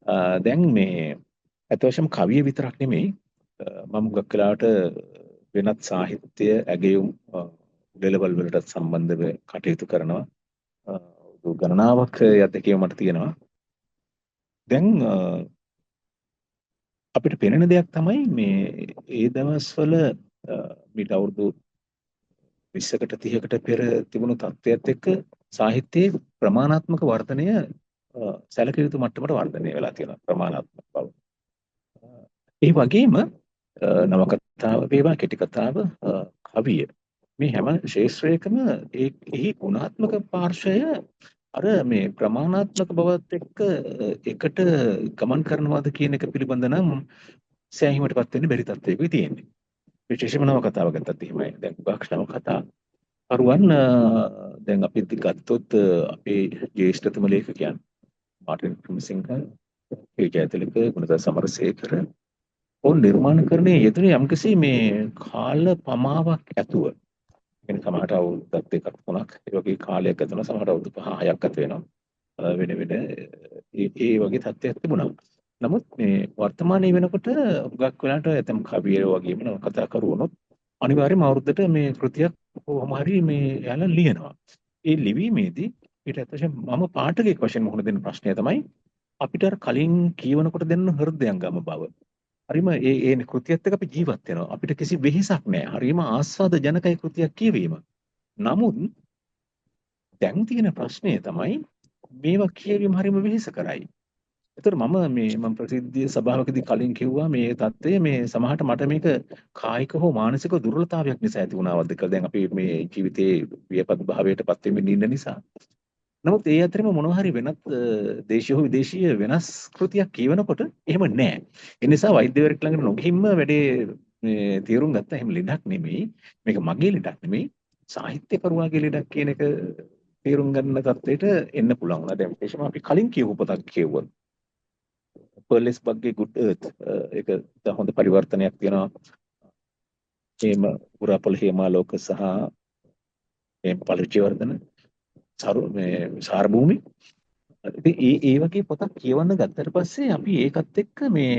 දැන් මේ ඇත්ත වශයෙන්ම කවිය විතරක් නෙමෙයි, මම හුඟක් වෙලාවට වෙනත් සාහිත්‍ය ඇගයුම් උළෙලවල් වලටත් සම්බන්ධව කටයුතු කරනවා. අවුරුදු ගණනාවක් ඒ අත්දැකීම මට තියෙනවා. දැන් අපිට පෙනෙන දෙයක් තමයි මේ ඒ දවස්වල මීට අවුරුදු 20කට 30කට පෙර තිබුණු තත්ත්වයක් එක්ක සාහිත්‍යයේ ප්‍රමාණාත්මක වර්ධනය සැලකිය යුතු මට්ටමට වර්ධනය වෙලා තියෙනවා, ප්‍රමාණාත්මක බව. ඒ වගේම නවකතාව වේවා, කෙටි කතාව, කවිය, මේ හැම ක්ෂේත්‍රයකම එහි ගුණාත්මක පාර්ශ්වය අර මේ ප්‍රමාණාත්මක බවත් එක්ක එකට ගමන් කරනවාද කියන එක පිළිබඳ නම් සෑහීමටපත් වෙන්න බැරි තත්ත්වයකයි තියෙන්නේ. විශේෂයෙන්ම නවකතාව ගත්තත් එහෙමයි. දැන් හුඟක් නවකතා කරුවන්, දැන් අපි ගත්තොත් අපේ ජ්‍යෙෂ්ඨතම ලේඛකයන් මාටින් වික්‍රමසිංහ, ඒ ජයතිලක, ගුණදාස සමරසේකර, ඔවුන් නිර්මාණකරණයේ යෙදුනේ යම්කිසි මේ කාල පමාවක් ඇතුව. කියන්නේ සමහරට අවුරුද්දක් දෙකක් තුනක් ඒ වගේ කාලයක් ගත වෙනවා. සමහරට අවුරුදු 5 6ක් ගත වෙනවා. වෙන වෙන ඒ ඒ වගේ තත්ත්වයක් තිබුණා. නමුත් මේ වර්තමානයේ වෙනකොට හුඟක් වෙලාවට ඇතම් කවියෝ වගේම නවකතා කරුවනොත් අනිවාර්යයෙන්ම අවුරුද්දට මේ කෘතියක් කොහොම හරි මේ එයාලා ලියනවා. ඒ ලිවීමේදී ඊට ඇත්ත වශයෙන්ම මම පාඨකයෙක් වශයෙන් මුහුණ දෙන ප්‍රශ්නය තමයි අපිට අර කලින් කියවනකොට දෙන්න හෘදයංගම බව. හරිම ඒ ඒ කෘතියත් එක්ක අපි ජීවත් වෙනවා. අපිට කිසි වෙහෙසක් නෑ. හරිම ආස්වාද ජනකයි කෘතියක් කියවීම. නමුත් දැන් තියෙන ප්‍රශ්නය තමයි මේවා කියවීම හරිම වෙහෙස කරයි. ඒතර මම මේ මම ප්‍රසිද්ධිය සභාවකදී කලින් කිව්වා මේ තත්ත්වය මේ සමහරට මට මේක කායික හෝ මානසික දුර්වලතාවයක් නිසා ඇති වුණාවද්ද කියලා. දැන් අපි මේ ජීවිතේ වියපත් භාවයට පත් වෙමින් ඉන්න නිසා. නමුත් ඒ අතරෙම මොනවා හරි වෙනත් දේශීය හෝ විදේශීය වෙනස් කෘතියක් කියවනකොට එහෙම නෑ. ඒ නිසා වෛද්‍යවරයෙක් ළඟට නොගිහින්ම වැඩේ මේ තේරුම් ගත්තා. එහෙම ලෙඩක් නෙමෙයි. මේක මගේ ලෙඩක් නෙමෙයි. සාහිත්‍යකරුවාගේ ලෙඩක් කියන එක තේරුම් ගන්න තත්ත්වයට එන්න පුළුවන් වුණා. දැන් විශේෂයෙන්ම අපි කලින් කියවපු පොතක් කියවුවොත් පර්ල් එස් බක්ගේ Good Earth, ඒක හොඳ පරිවර්තනයක් තියෙනවා. හේම පුරාපොළ හේමාලෝක සහ හේමපාල විජේවර්ධන සරු මේ සාරභූමි. ඉතින් ඒ ඒ වගේ පොතක් කියවන්න ගත්තට පස්සේ අපි ඒකත් එක්ක මේ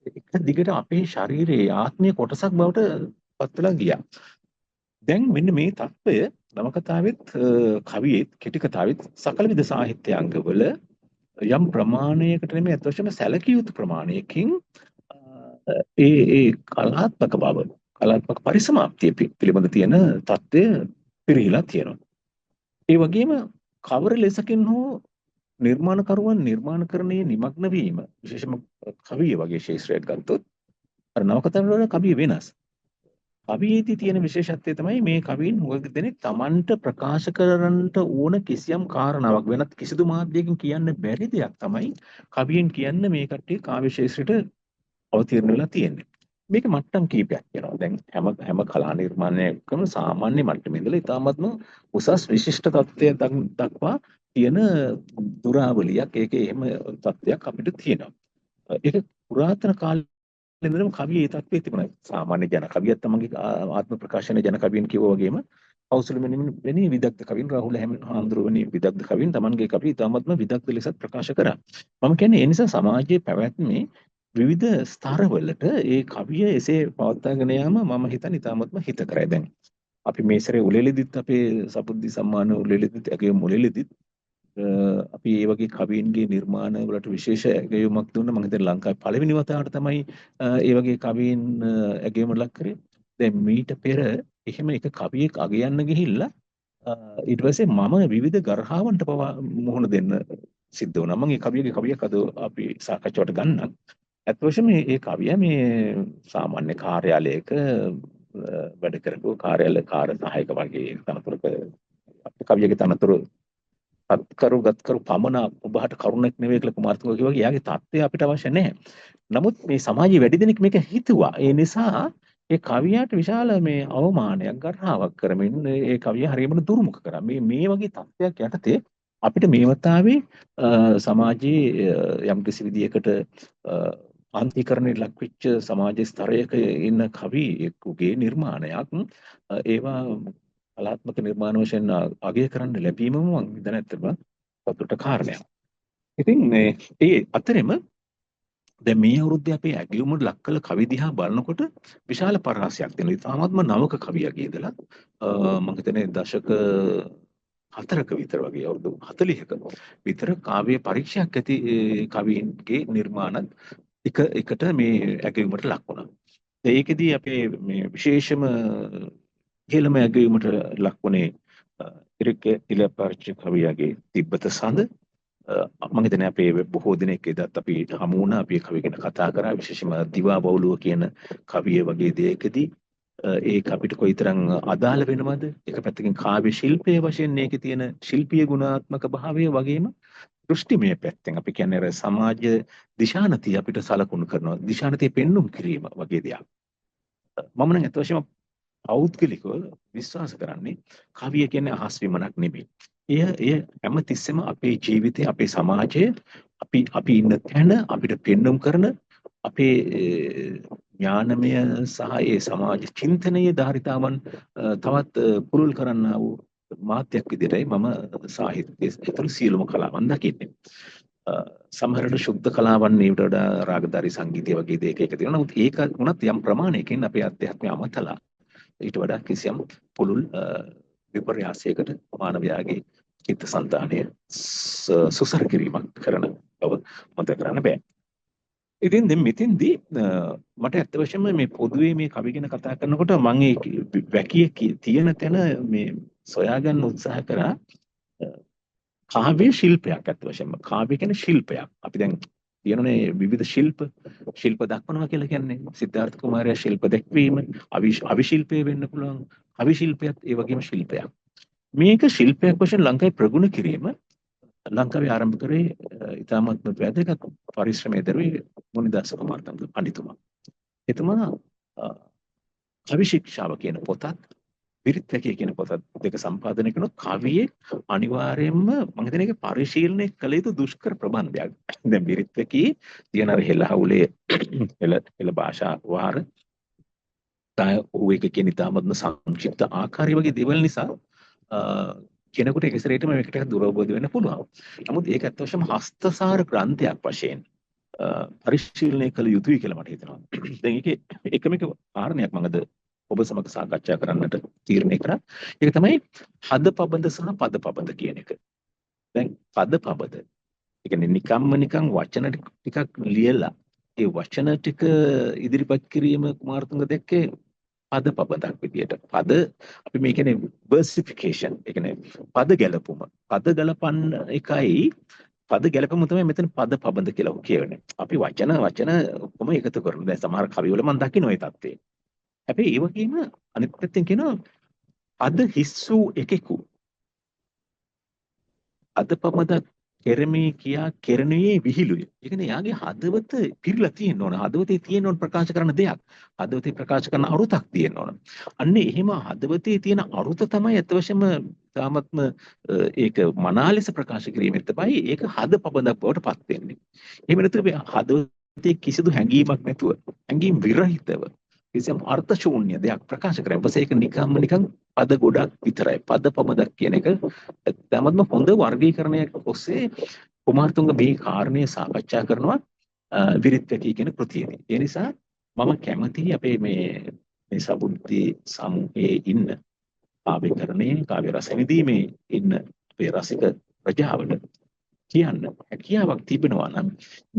එක දිගට අපේ ශරීරයේ ආත්මීය කොටසක් බවට පත් වෙලා ගියා. දැන් මෙන්න මේ තත්ත්වය නවකතාවෙත්, කවියෙත්, කෙටි කතාවෙත්, සකල විද සාහිත්‍ය අංගවල යම් ප්‍රමාණයකට නෙමෙයි, අත් වශයෙන්ම සැලකිය යුතු ප්‍රමාණයකින් ඒ ඒ කලාත්මක බව, කලාත්මක පරිසමාප්තිය පිළිබඳ තියෙන තත්ත්වය පිරිහිලා තියෙනවා. ඒ වගේම කවර ලෙසකින් හෝ නිර්මාණකරුවන් නිර්මාණකරණයේ නිමග්න වීම, විශේෂයෙන්ම කවිය වගේ ක්ෂේත්‍රයක් ගත්තොත් අර නවකතාවල වල කවිය වෙනස්. කවියේදී තියෙන විශේෂත්වය තමයි මේ කවීන් හුඟක් දෙනෙක් තමන්ට ප්‍රකාශ කරන්නට ඕන කිසියම් කාරණාවක් වෙනත් කිසිදු මාධ්‍යයකින් කියන්න බැරි දෙයක් තමයි කවියෙන් කියන්න මේ කට්ටිය කාව්‍ය ක්ෂේත්‍රයට අවතීර්ණ වෙලා තියෙන්නේ. මේක මට්ටම් කීපයක් තියෙනවා. දැන් හැම හැම කලා නිර්මාණයකම සාමාන්‍ය මට්ටමේ ඉඳලා ඉතාමත්ම උසස් විශිෂ්ට තත්ත්වය දක්වා තියෙන දුරාවලියක්, ඒකේ එහෙම තත්ත්වයක් අපිට තියෙනවා. ඒක පුරාතන කාලේ ඉඳලම කවියේ ඒ තත්ත්වය තිබුණා. සාමාන්‍ය ජන කවියත් තමන්ගේ ආත්ම ප්‍රකාශන ජන කවියෙන් කිව්වා වගේම කෞසල වෙනි විදග්ධ කවින්, රාහුල හාමුදුරුවෝ වෙනි විදග්ධ කවින් තමන්ගේ කවි ඉතාමත්ම විදග්ධ ලෙසත් ප්‍රකාශ කරා. මම කියන්නේ ඒ නිසා සමාජයේ පැවැත්මේ විවිධ ස්තරවලට ඒ කවිය එසේ පවත්වාගෙන යාම මම හිතන්නේ ඉතාමත්ම හිතකරයි. දැන් අපි මේ සැරේ උළෙලෙදිත්, අපේ සබුද්ධි සම්මාන උළෙලෙදිත්, ඇගයුම් උළෙලෙදිත් අපි ඒ වගේ කවීන්ගේ නිර්මාණ වලට විශේෂ ඇගයුමක් දුන්නා. මම හිතන්නේ ලංකාවේ පළවෙනි වතාවට තමයි ඒ වගේ කවීන් ඇගයුමට ලක් කරේ. දැන් මීට පෙර එහෙම එක කවියෙක් අගයන්න ගිහිල්ලා ඊට පස්සේ මම විවිධ ගර්හාවන්ට පවා මුහුණ දෙන්න සිද්ධ වුණා. මම ඒ කවියගේ කවියක් අද අපි සාකච්ඡාවට ගන්නම්. ඇත්ත වශයෙන්ම මේ කවිය මේ සාමාන්‍ය කාර්යාලයක වැඩ කරපු කාර්යාල කාර්ය සහායක වගේ තනතුරක, අපේ කවියගේ තනතුරු අත්කරු ගත්කරු පමණ ඔබහට කරුණක් නෙවෙයි කියලා කුමාරතුංග කිව්වා වගේ එයාගේ තත්ත්වය අපිට අවශ්‍ය නැහැ. නමුත් මේ සමාජයේ වැඩි දෙනෙක් මේක හිතුවා. ඒ නිසා ඒ කවියාට විශාල මේ අවමානයක්, ගර්හාවක් කරමින් ඒ කවිය හරියම දුර්මුඛ කරා. මේ මේ වගේ තත්ත්වයක් යටතේ අපිට මේ වතාවේ සමාජයේ යම්කිසි විදියකට අන්තිකරණයට ලක්වෙච්ච සමාජ ස්තරයක ඉන්න කවියෙකුගේ නිර්මාණයක් ඒවා කලාත්මක නිර්මාණ වශයෙන් අගය කරන්න ලැබීමම මං හිතන්නේ ඇත්තටම සතුට කාරණයක්. ඉතින් මේ ඒ අතරෙම දැන් මේ අවුරුද්දේ අපේ ඇගයුමට ලක් කළ කවි දිහා බලනකොට විශාල පරාසයක් තියෙනවා. ඉතාමත්ම නවක කවියගේ ඉඳලා මම හිතන්නේ දශක 4ක විතර වගේ, අවුරුදු 40ක විතර කාව්‍ය පරීක්ෂයක් ඇති කවීන්ගේ නිර්මාණත් එක එකට මේ ඇගයුමට ලක් වුණා. ඒකෙදී අපේ මේ විශේෂම ඉහළම ඇගයුමට ලක් වුණේ ඉරික ඉලපර්ච කවියාගේ තිබ්බත සඳ. මම හිතන්නේ අපේ බොහෝ දෙනෙක් එදත් අපි හමු වුණා, අපි කවි ගැන කතා කරා. විශේෂයෙන්ම දිවා බවුලුව කියන කවිය වගේ දෙයකදී ඒක අපිට කොයිතරම් අදාළ වෙනවද, එක පැත්තකින් කාව්‍ය ශිල්පයේ වශයෙන් ඒකේ තියෙන ශිල්පීය ගුණාත්මක භාවය වගේම දෘෂ්ටිමය පැත්තෙන් අපි කියන්නේ අර සමාජ දිශානතිය අපිට සලකුණු කරනවා, දිශානතිය පෙන්නුම් කිරීම වගේ දෙයක්. මම නම් ඇත්ත වශයෙන්ම පෞද්ගලිකව විශ්වාස කරන්නේ කවිය කියන්නේ අහස් විමනක් නෙමෙයි. එය එය හැම තිස්සෙම අපේ ජීවිතේ, අපේ සමාජය, අපි අපි ඉන්න තැන අපිට පෙන්නුම් කරන අපේ ඥානමය සහ ඒ සමාජ චින්තනයේ ධාරිතාවන් තවත් පුළුල් කරන්නා වූ මාධ්‍යයක් විදිහටයි මම සාහිත්‍යයේ ඇතුළු සියලුම කලාවන් දකින්නේ. සමහරවිට ශුද්ධ කලාවන් ඊට වඩා රාගධාරී සංගීතය වගේ දෙයක එක තියෙනවා. නමුත් ඒක වුණත් යම් ප්‍රමාණයකින් අපේ අධ්‍යාත්මය අමතලා ඊට වඩා කිසියම් පුළුල් විපර්යාසයකට මානවයාගේ චිත්තසංතානය සුසර කිරීමක් කරන බව මතක කරන්න බෑ. ඉතින් දැන් මෙතෙන්දී මට ඇත්ත වශයෙන්ම මේ පොදුවේ මේ කවි ගැන කතා කරනකොට මම ඒ වැකිය තියෙන තැන මේ සොයාගන්න උත්සාහ කරා. කාව්‍ය ශිල්පයක්, ඇත්ත වශයෙන්ම කාව්‍ය කියන්නේ ශිල්පයක්. අපි දැන් තියෙනනේ විවිධ ශිල්ප, ශිල්ප දක්වනවා කියලා කියන්නේ සිද්ධාර්ථ කුමාරයා ශිල්ප දැක්වීම, අවිශිල්පය වෙන්න පුළුවන්, කවි ශිල්පයත් ඒ වගේම ශිල්පයක්. මේක ශිල්පයක් වශයෙන් ලංකාවේ ප්‍රගුණ කිරීම ලංකාවේ ආරම්භ කරේ ඉතාමත්ම වැදගත් පරිශ්‍රමය දරුවේ මුනිදාස කුමාරතුංග පඬිතුමා. එතුමා කවි ශික්ෂාව කියන පොතත් පිරිත් වැකිය කියන පොතත් දෙක සම්පාදනය කරන කවියෙක් අනිවාර්යයෙන්ම මම හිතන්නේ ඒක පරිශීලනය කළ යුතු දුෂ්කර ප්‍රබන්ධයක්. දැන් පිරිත් වැකියේ තියෙන අර හෙළහවුලේ හෙළ හෙළ භාෂා වාර ඔහු ඒක කියන ඉතාමත්ම සංක්ෂිප්ත ආකාරය වගේ දේවල් නිසා කෙනෙකුට එක සැරේටම මේක ටිකක් දුරවබෝධ වෙන්න පුළුවන්. නමුත් ඒක ඇත්ත වශයෙන්ම හස්තසාර ග්‍රන්ථයක් වශයෙන් පරිශීලනය කළ යුතුයි කියලා මට හිතෙනවා. දැන් ඒකේ එකම එක කාරණයක් මම අද ඔබ සමග සාකච්ඡා කරන්නට තීරණය කරා. ඒක තමයි හදපබඳ සහ පදපබඳ කියන එක. දැන් පදපබඳ, ඒ කියන්නේ නිකම්ම නිකන් වචන ටිකක් ලියලා ඒ වචන ටික ඉදිරිපත් කිරීම කුමාරතුංග දැක්කේ පදපබඳක් විදියට. පද අපි මේ කියන්නේ වර්සිෆිකේෂන්, ඒ කියන්නේ පද ගැලපුම. පද ගලපන්න එකයි පද ගැලපුම තමයි මෙතන පදපබඳ කියලා කියවෙන්නේ. අපි වචන වචන ඔක්කොම එකතු කරනවා. දැන් සමහර කවි වල මම දකින්න ඔය තත්ත්වය. හැබැයි ඒ වගේම අනිත් පැත්තෙන් කියනවා අද හිස් වූ එකෙකු අදපමද කෙරමේ කියා කෙරණුවේ විහිළුය. ඒ කියන්නේ යාගේ හදවත පිරিলা තියෙන්න ඕන. හදවතේ තියෙන්න ඕන ප්‍රකාශ කරන දෙයක්. හදවතේ ප්‍රකාශ කරන අරුතක් තියෙන්න ඕන. අන්න එහෙම හදවතේ තියෙන අරුත තමයි ඇත්ත වශයෙන්ම තාමත්ම ඒක මනා ලෙස ප්‍රකාශ කිරීමෙන් තමයි ඒක හදපබඳක් බවට පත් වෙන්නේ. එහෙම නැත්නම් මේ හදවතේ කිසිදු හැඟීමක් නැතුව, හැඟීම් විරහිතව කිසියම් අර්ථ ශූන්‍ය දෙයක් ප්‍රකාශ කරා. ඊපස්සේ ඒක නිකම්ම නිකන් පද ගොඩක් විතරයි. පද පබඳක් කියන එක ඉතාමත්ම හොඳ වර්ගීකරණයක් ඔස්සේ කුමාරතුංග මේ කාරණය සාකච්ඡා කරනවා විරිත් වැකී කියන කෘතියේදී. ඒ නිසා මම කැමතියි අපේ මේ මේ සබුද්ධි සමූහයේ ඉන්න කාව්‍යකරණයේ කාව්‍ය රස විඳීමේ ඉන්න අපේ රසික ප්‍රජාවට කියන්න හැකියාවක් තිබෙනවා නම්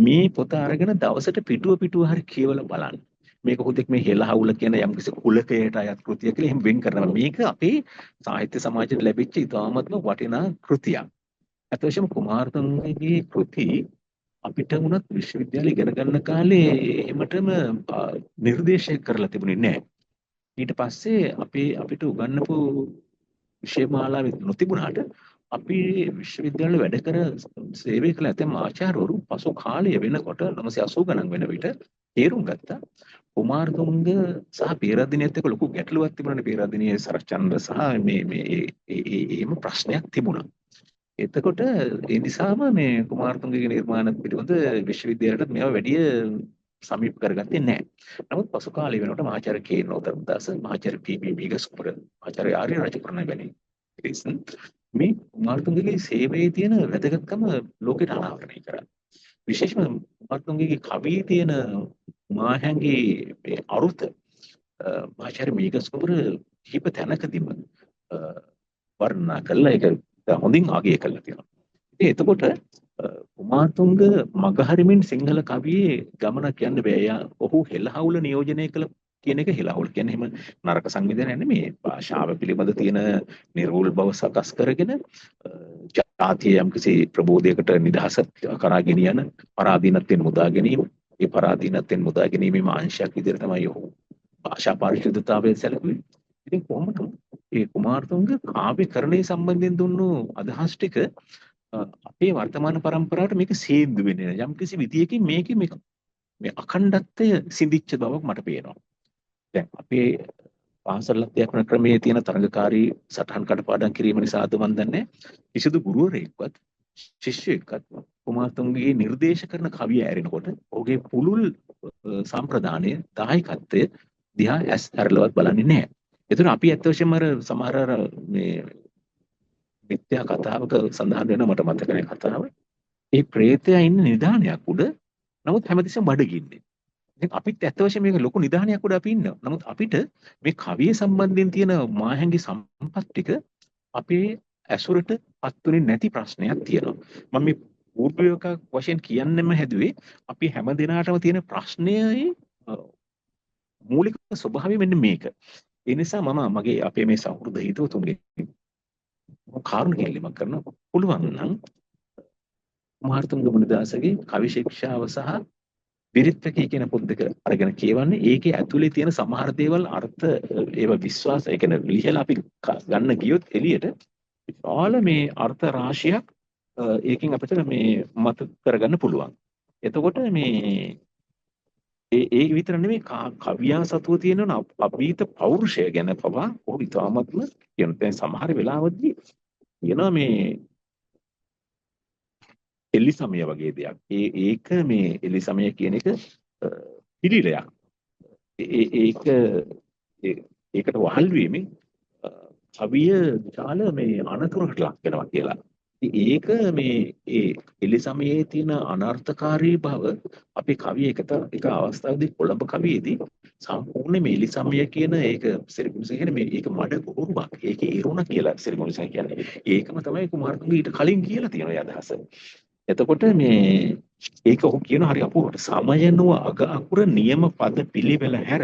මේ පොත අරගෙන දවසට පිටුව පිටුව හරි කියවලා බලන්න. මේක හුදෙක් මේ හෙළහවුල කියන යම්කිසි කුලකයට අයත් කෘතිය කියලා එහෙම වෙන් කරනවා. මේක අපේ සාහිත්‍ය සමාජයට ලැබිච්ච ඉතාමත්ම වටිනා කෘතියක්. අත වශයෙන්ම කුමාරතුංගගේ කෘති අපිට වුණත් විශ්වවිද්‍යාලේ ඉගෙන ගන්න කාලේ එහෙමටම නිර්දේශය කරලා තිබුණේ නෑ. ඊට පස්සේ අපිට උගන්වපු විෂය මාලාවේ නොතිබුණාට අපි විශ්වවිද්‍යාලවල වැඩ කර සේවය කළ ඇතැම් ආචාර්යවරු පසු කාලය වෙනකොට 980 ගණන් වෙන විට තේරුම් ගත්තා කුමාරතුංග සහ පේරාදෙණියත් එක්ක ලොකු ගැටලුවක් තිබුණානේ. පේරාදෙණියේ සරච්චන්ද්‍ර සහ මේ මේ ඒ ඒ එහෙම ප්‍රශ්නයක් තිබුණා. එතකොට ඒ නිසාම මේ කුමාරතුංගගේ නිර්මාණ පිළිබඳ විශ්වවිද්‍යාලයටත් මේවා වැඩි සමීප කරගත්තේ නැහැ. නමුත් පසු කාලය වෙනකොට මහාචාර්ය කේ නෝතර්මදාස, මහාචාර්ය පී.බී. මීගස්කුමර, මහාචාර්ය ආර්ය රජකරුණ වැනි පිරිස් මේ කුමාරතුංගගේ සේවයේ තියෙන වැදගත්කම ලෝකෙට අනාවරණය කරා. විශේෂම කුමාරතුංගගේ කවියේ තියෙන මාහැඟේ මේ අරුත ආචාර්ය මේඝස්කුමර කිහිප තැනකදීම වර්ණනා කළා, ඒක හොඳින් අගය කළා තියෙනවා. ඉතින් එතකොට කුමාරතුංග මගහරිමින් සිංහල කවියේ ගමනක් යන්න බෑ. එයා ඔහු හෙළහවුල නියෝජනය කළ කියන එක, හෙළහවුල කියන්නේ එහෙම නරක සංවිධානයක් නෙමෙයි. භාෂාව පිළිබඳ තියෙන නිර්වුල් බව සකස් කරගෙන ජාතිය යම්කිසි ප්‍රබෝධයකට නිදහස කරා ගෙනියන පරාදීනත්වයෙන් මුදා ගැනීම, ඒ පරාදීනත්වයෙන් මුදා ගැනීමේ අංශයක් විදිහට තමයි ඔහු භාෂා පරිශුද්ධතාවය සැලකුවේ. ඉතින් කොහොමද ඒ කුමාරතුංග කාව්‍යකරණය සම්බන්ධයෙන් දුන්නු අදහස් ටික අපේ වර්තමාන පරම්පරාවට මේක සේන්දු වෙන්නේ නැහැ. යම්කිසි විදියකින් මේකේ මේ අඛණ්ඩත්වය සිඳිච්ච බවක් මට පේනවා. දැන් අපේ පාසල් අධ්‍යාපන ක්‍රමයේ තියෙන තරඟකාරී සටහන් කටපාඩම් කිරීම නිසාද මන් දන්නේ, කිසිදු ගුරුවරයෙක්වත් ශිෂ්‍යයෙක්වත් කුමාරතුංගගේ නිර්දේශ කරන කවිය ඇරෙනකොට ඔහුගේ පුළුල් සම්ප්‍රදානය, දායකත්වය දිහා ඇස් ඇරලවත් බලන්නේ නැහැ. ඒතර අපි ඇත්ත වශයෙන්ම අර සමහර අර මේ මිත්‍යා කතාවක සඳහන් වෙනවා, මට මතක නැහැ කතාව. ඒ ප්‍රේතයා ඉන්න නිධානයක් උඩ, නමුත් හැමතිස්සෙම බඩගින්නේ. ඉතින් අපිත් ඇත්ත වශයෙන්ම මේක ලොකු නිධානයක් උඩ අපි ඉන්නවා. නමුත් අපිට මේ කවිය සම්බන්ධයෙන් තියෙන මාහැඟි සම්පත් ටික අපේ ඇසුරට පත්ුනේ නැති ප්‍රශ්නයක් තියෙනවා. මම මේ පූර්වයක් වශයෙන් කියන්නෙම හැදුවේ අපි හැම දිනාටම තියෙන ප්‍රශ්නයේ මූලික ස්වභාවය මෙන්න මේක. ඒ නිසා මම මගේ අපේ මේ සහෘද හිතවතුන්ගෙන් කාරුණික ඉල්ලීමක් කරනවා. පුළුවන් නම් කුමාරතුංග මුනිදාසගේ කවි ශික්ෂාව සහ විරිත්වකී කියන පොත් දෙක අරගෙන කියවන්නේ. ඒකේ ඇතුලේ තියෙන සමහර දේවල් අර්ථ ඒවා විශ්වාස, ඒ කියන්නේ ලිහලා අපි ගන්න ගියොත් එළියට විශාල මේ අර්ථ රාශියක් ඒකෙන් අපිට මේ මත කරගන්න පුළුවන්. එතකොට මේ ඒ ඒ විතර නෙමෙයි, කවියා සතුව තියෙන අභීත පෞරුෂය ගැන පවා ඔහු ඉතාමත්ම කියන. දැන් සමහර වෙලාවදී කියනවා මේ එලි සමය වගේ දෙයක්. ඒක මේ එලි සමය කියන එක පිළිලයක්. ඒක ඒකට වහල් වීමෙන් කවිය විශාල මේ අනතුරකට ලක් වෙනවා කියලා. ඒක මේ ඒ එලි සමයේ තියෙන අනර්ථකාරී බව අපේ කවිය එක අවස්ථාවකදී කොළඹ කවියේදී සම්පූර්ණ මේ එලි සමය කියන ඒක සිරිගුණස කියන්නේ මේ ඒක මඩ ගොරුවක්, ඒකේ ඉරුණ කියලා සිරිගුණස කියන්නේ. ඒකම තමයි කුමාරතුංග ඊට කලින් කියලා තියෙන ඔය අදහස. එතකොට මේ ඒක ඔහු කියන හරි අපූර්වට සමයනුව අග අකුර නියම පද පිළිවෙල හැර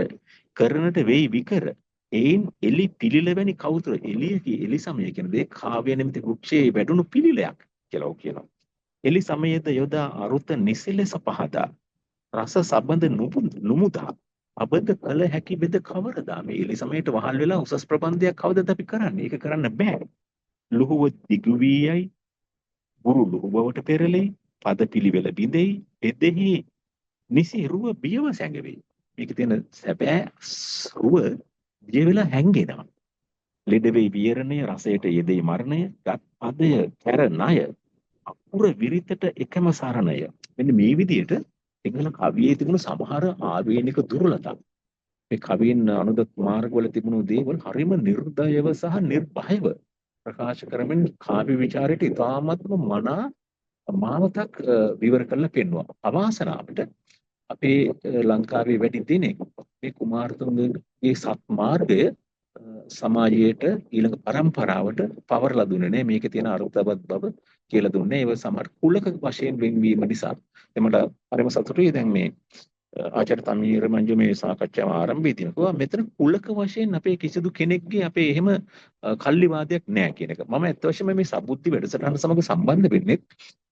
කරනට වෙයි විකර එයින් එලි පිළිල වැනි කවුතුර, එළිය එලි සමය කියන දේ කාව්‍ය නිමිති වෘක්ෂයේ වැඩුණු පිළිලයක් කියලා ඔහු කියනවා. එලි සමයේද යොදා අරුත නිසි ලෙස පහදා රස සබඳ නුමුදා අබද කළ හැකි බෙද කවරදා. මේ එලි සමයට වහල් වෙලා උසස් ප්‍රබන්ධයක් කවදද අපි කරන්නේ? ඒක කරන්න බෑ. ලුහුව දිගු වී යයි, ගුරු ලුහු බවට පෙරලෙයි, පද පිළිවෙල බිඳෙයි, පෙදෙහි නිසි රුව බියව සැඟවෙයි. මේකේ තියෙන සැබෑ රුව බිය වෙලා හැංගෙනවා. ලෙඩ වෙයි විහරණය, රසයට යෙදෙයි මරණය, ගත් පදය කැර ණය, අකුර විරිතට එකම සරණය. මෙන්න මේ විදිහට සිංහල කවියේ තිබුණු සමහර ආවේනික දුර්වලතා, මේ කවියෙන් අනුදත් මාර්ගවල තිබුණු දේවල් හරිම නිර්දයව සහ නිර්භයව ප්‍රකාශ කරමින් කාව්‍ය විචාරයට ඉතාමත්ම මනා මාවතක් විවර කරලා පෙන්වුවා. අවාසනාවට අපේ ලංකාවේ වැඩි දෙනෙක් මේ කුමාරතුංගගේ සත් මාර්ගය සමාජයට ඊළඟ පරම්පරාවට පවරලා දුන්නේ නෑ. මේකේ තියෙන අර්ථවත් බව කියලා දුන්නේ. ඒව සමහර කුලක වශයෙන් වෙන්වීම නිසා. දැන් මට හරිම සතුටුයි දැන් මේ ආචාර්ය තමීර මංජු මේ සාකච්ඡාව ආරම්භයේදී කිව්වා මෙතන කුලක වශයෙන් අපේ කිසිදු කෙනෙක්ගේ අපේ එහෙම කල්ලි වාදයක් නෑ කියන එක. මම ඇත්ත වශයෙන්ම මේ සබුද්ධි වැඩසටහන සමග සම්බන්ධ වෙන්නේ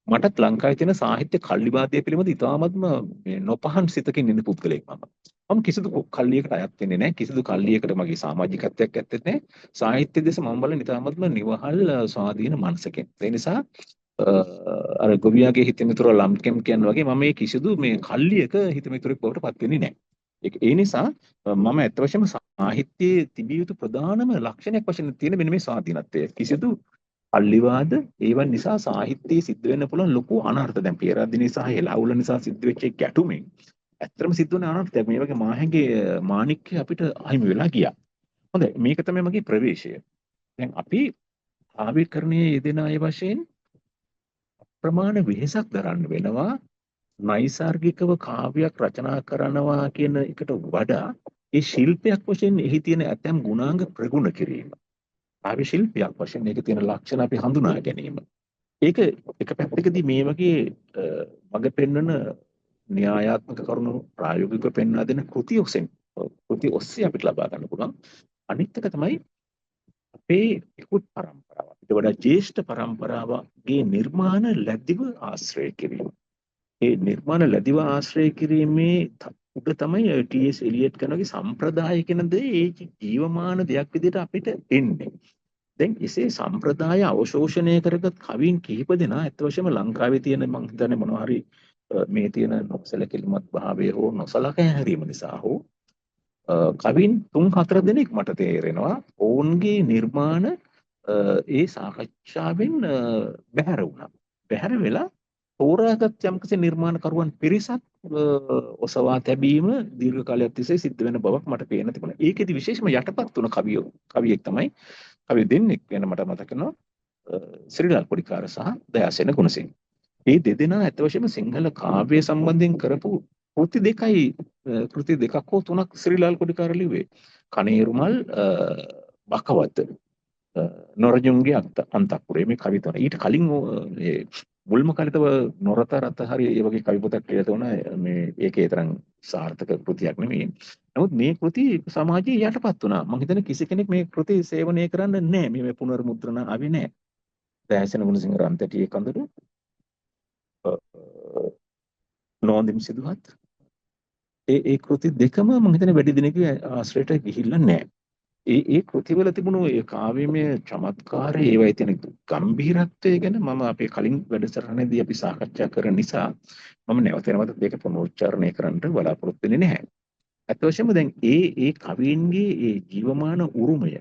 මටත් ලංකාවේ තියෙන සාහිත්‍ය කල්ලිවාදය පිළිබඳ ඉතාමත්ම මේ නොපහන් සිතකින් ඉන්න පුද්ගලයෙක් මම. මම කිසිදු කල්ලියකට අයත් වෙන්නේ නැහැ. කිසිදු කල්ලියකට මගේ සමාජිකත්වයක් ඇත්තෙත් නැහැ. සාහිත්‍ය දෙස මම බලන ඉතාමත්ම නිවහල් ස්වාධීන මනසකින්. ඒ නිසා අර ගොවියාගේ හිතමිතුර ලම්කෙම් කියන වගේ මම මේ කිසිදු මේ කල්ලියක හිතමිතුරෙක් බවට පත් වෙන්නේ නැහැ. ඒ නිසා මම ඇත්ත වශයෙන්ම සාහිත්‍යයේ තිබිය යුතු ප්‍රධානම ලක්ෂණයක් වශයෙන් තියෙන මෙන්න මේ ස්වාධීනත්වය. කිසිදු කල්ලිවාද ඒවන් නිසා සාහිත්‍යයේ සිද්ධ වෙන්න පුළුවන් ලොකු අනර්ථ. දැන් පේරාදෙණිය සහ හෙළහවුල නිසා සිද්ධ වෙච්ච ගැටුමෙන් ඇත්තටම සිද්ධ වුණ අනර්ථයක්. මේ වගේ මාහැඟේ මාණික්‍ය අපිට අහිමි වෙලා ගියා. හොඳයි, මේක තමයි මගේ ප්‍රවේශය. දැන් අපි කාව්‍යකරණයේ යෙදෙන අය වශයෙන් අප්‍රමාණ වෙහෙසක් දරන්න වෙනවා. නයිසાર્ගිකව කාව්‍යයක් රචනා කරනවා කියන එකට වඩා ඒ ශිල්පයක් වශයෙන් එහි තියෙන ඇතැම් ගුණාංග ප්‍රගුණ කිරීම. කාව්‍ය ශිල්පයක් වශයෙන් ඒකේ තියෙන ලක්ෂණ අපි හඳුනා ගැනීම. ඒක එක පැත්තකදී මේ වගේ මඟ පෙන්වන න්‍යායාත්මක කරුණු ප්‍රායෝගිකව පෙන්වා දෙන කෘති ඔස්සේ අපිට ලබා ගන්න පුළුවන්. අනිත් එක තමයි අපේ ඉක්ුත් පරම්පරාව. ඊට වඩා ජ්‍යෙෂ්ඨ පරම්පරාවගේ නිර්මාණ ලැබිව ආශ්‍රය කිරීම. ඒ නිර්මාණ ලැබිව ආශ්‍රය කිරීමේ උඩ තමයි ඔය ටී.එස්. එලියට් කරනගේ සම්ප්‍රදාය කියන දේ ඒ ජීවමාන දෙයක් විදිහට අපිට එන්නේ. දැන් එසේ සම්ප්‍රදාය අවශෝෂණය කරගත් කවීන් කිහිප දෙනා ඇත්ත වශයෙන්ම ලංකාවේ තියෙන මං හිතන්නේ මොනවා හරි මේ තියෙන නොසැලකිලිමත් භාවය හෝ නොසලකා හැරීම නිසා හෝ කවීන් 3-4 දෙනෙක් මට තේරෙනවා ඔවුන්ගේ නිර්මාණ ඒ සාකච්ඡාවෙන් බැහැර වුණා. බැහැර වෙලා තෝරාගත් යම්කිසි නිර්මාණකරුවන් පිරිසක් ඔසවා තැබීම දීර්ඝ කාලයක් තිස්සේ සිද්ධ වෙන බවක් මට පේන්න තිබුණා. ඒකෙදි විශේෂම යටපත් වුණ කවියෙක් තමයි කවි දෙන්නෙක් ගැන මට මතක වෙනවා, ශ්‍රීලාල් පොඩිකාර සහ දයාසේන ගුණසිංහ. මේ දෙදෙනා ඇත්ත වශයෙන්ම සිංහල කාව්‍ය සම්බන්ධයෙන් කරපු කෘති දෙකයි, කෘති දෙකක් හෝ තුනක් ශ්‍රීලාල් කොඩිකාර ලිව්වේ. කනේරුමල්, බකවත, නොරජුන්ගේ අන්තఃපුරය මේ කවි තුන. ඊට කලින් මේ මුල්ම කාලේ තව නොරත රත හරි ඒ වගේ කවි පොතක් කියලා තිබුණා. මේ ඒකේ තරම් සාර්ථක කෘතියක් නෙමෙයි. නමුත් මේ කෘති සමාජයේ යටපත් වුණා. මං හිතන්නේ කිසි කෙනෙක් මේ කෘති සේවනය කරන්න නෑ. මේ පුනර්මුද්‍රණ ආවේ නෑ. දයාසේන ගුණසිංහ රන්තැටියේ කඳුළු, නොඅඳිම් සිදුහත්, ඒ ඒ කෘති දෙකම මං හිතන්නේ වැඩි දිනක ආශ්‍රයයට ගිහිල්ලා නෑ. ඒ ඒ කෘතිවල තිබුණු ඒ කාව්‍යමය චමත්කාරය, ඒවයේ තියෙන ගම්භීරත්වය ගැන මම අපේ කලින් වැඩසටහනේදී අපි සාකච්ඡා කරන නිසා මම නැවත නැවතත් ඒක පුනරුච්චාරණය කරන්න බලාපොරොත්තු වෙන්නේ නැහැ. ඇත්ත වශයෙන්ම දැන් ඒ ඒ කවීන්ගේ ඒ ජීවමාන උරුමය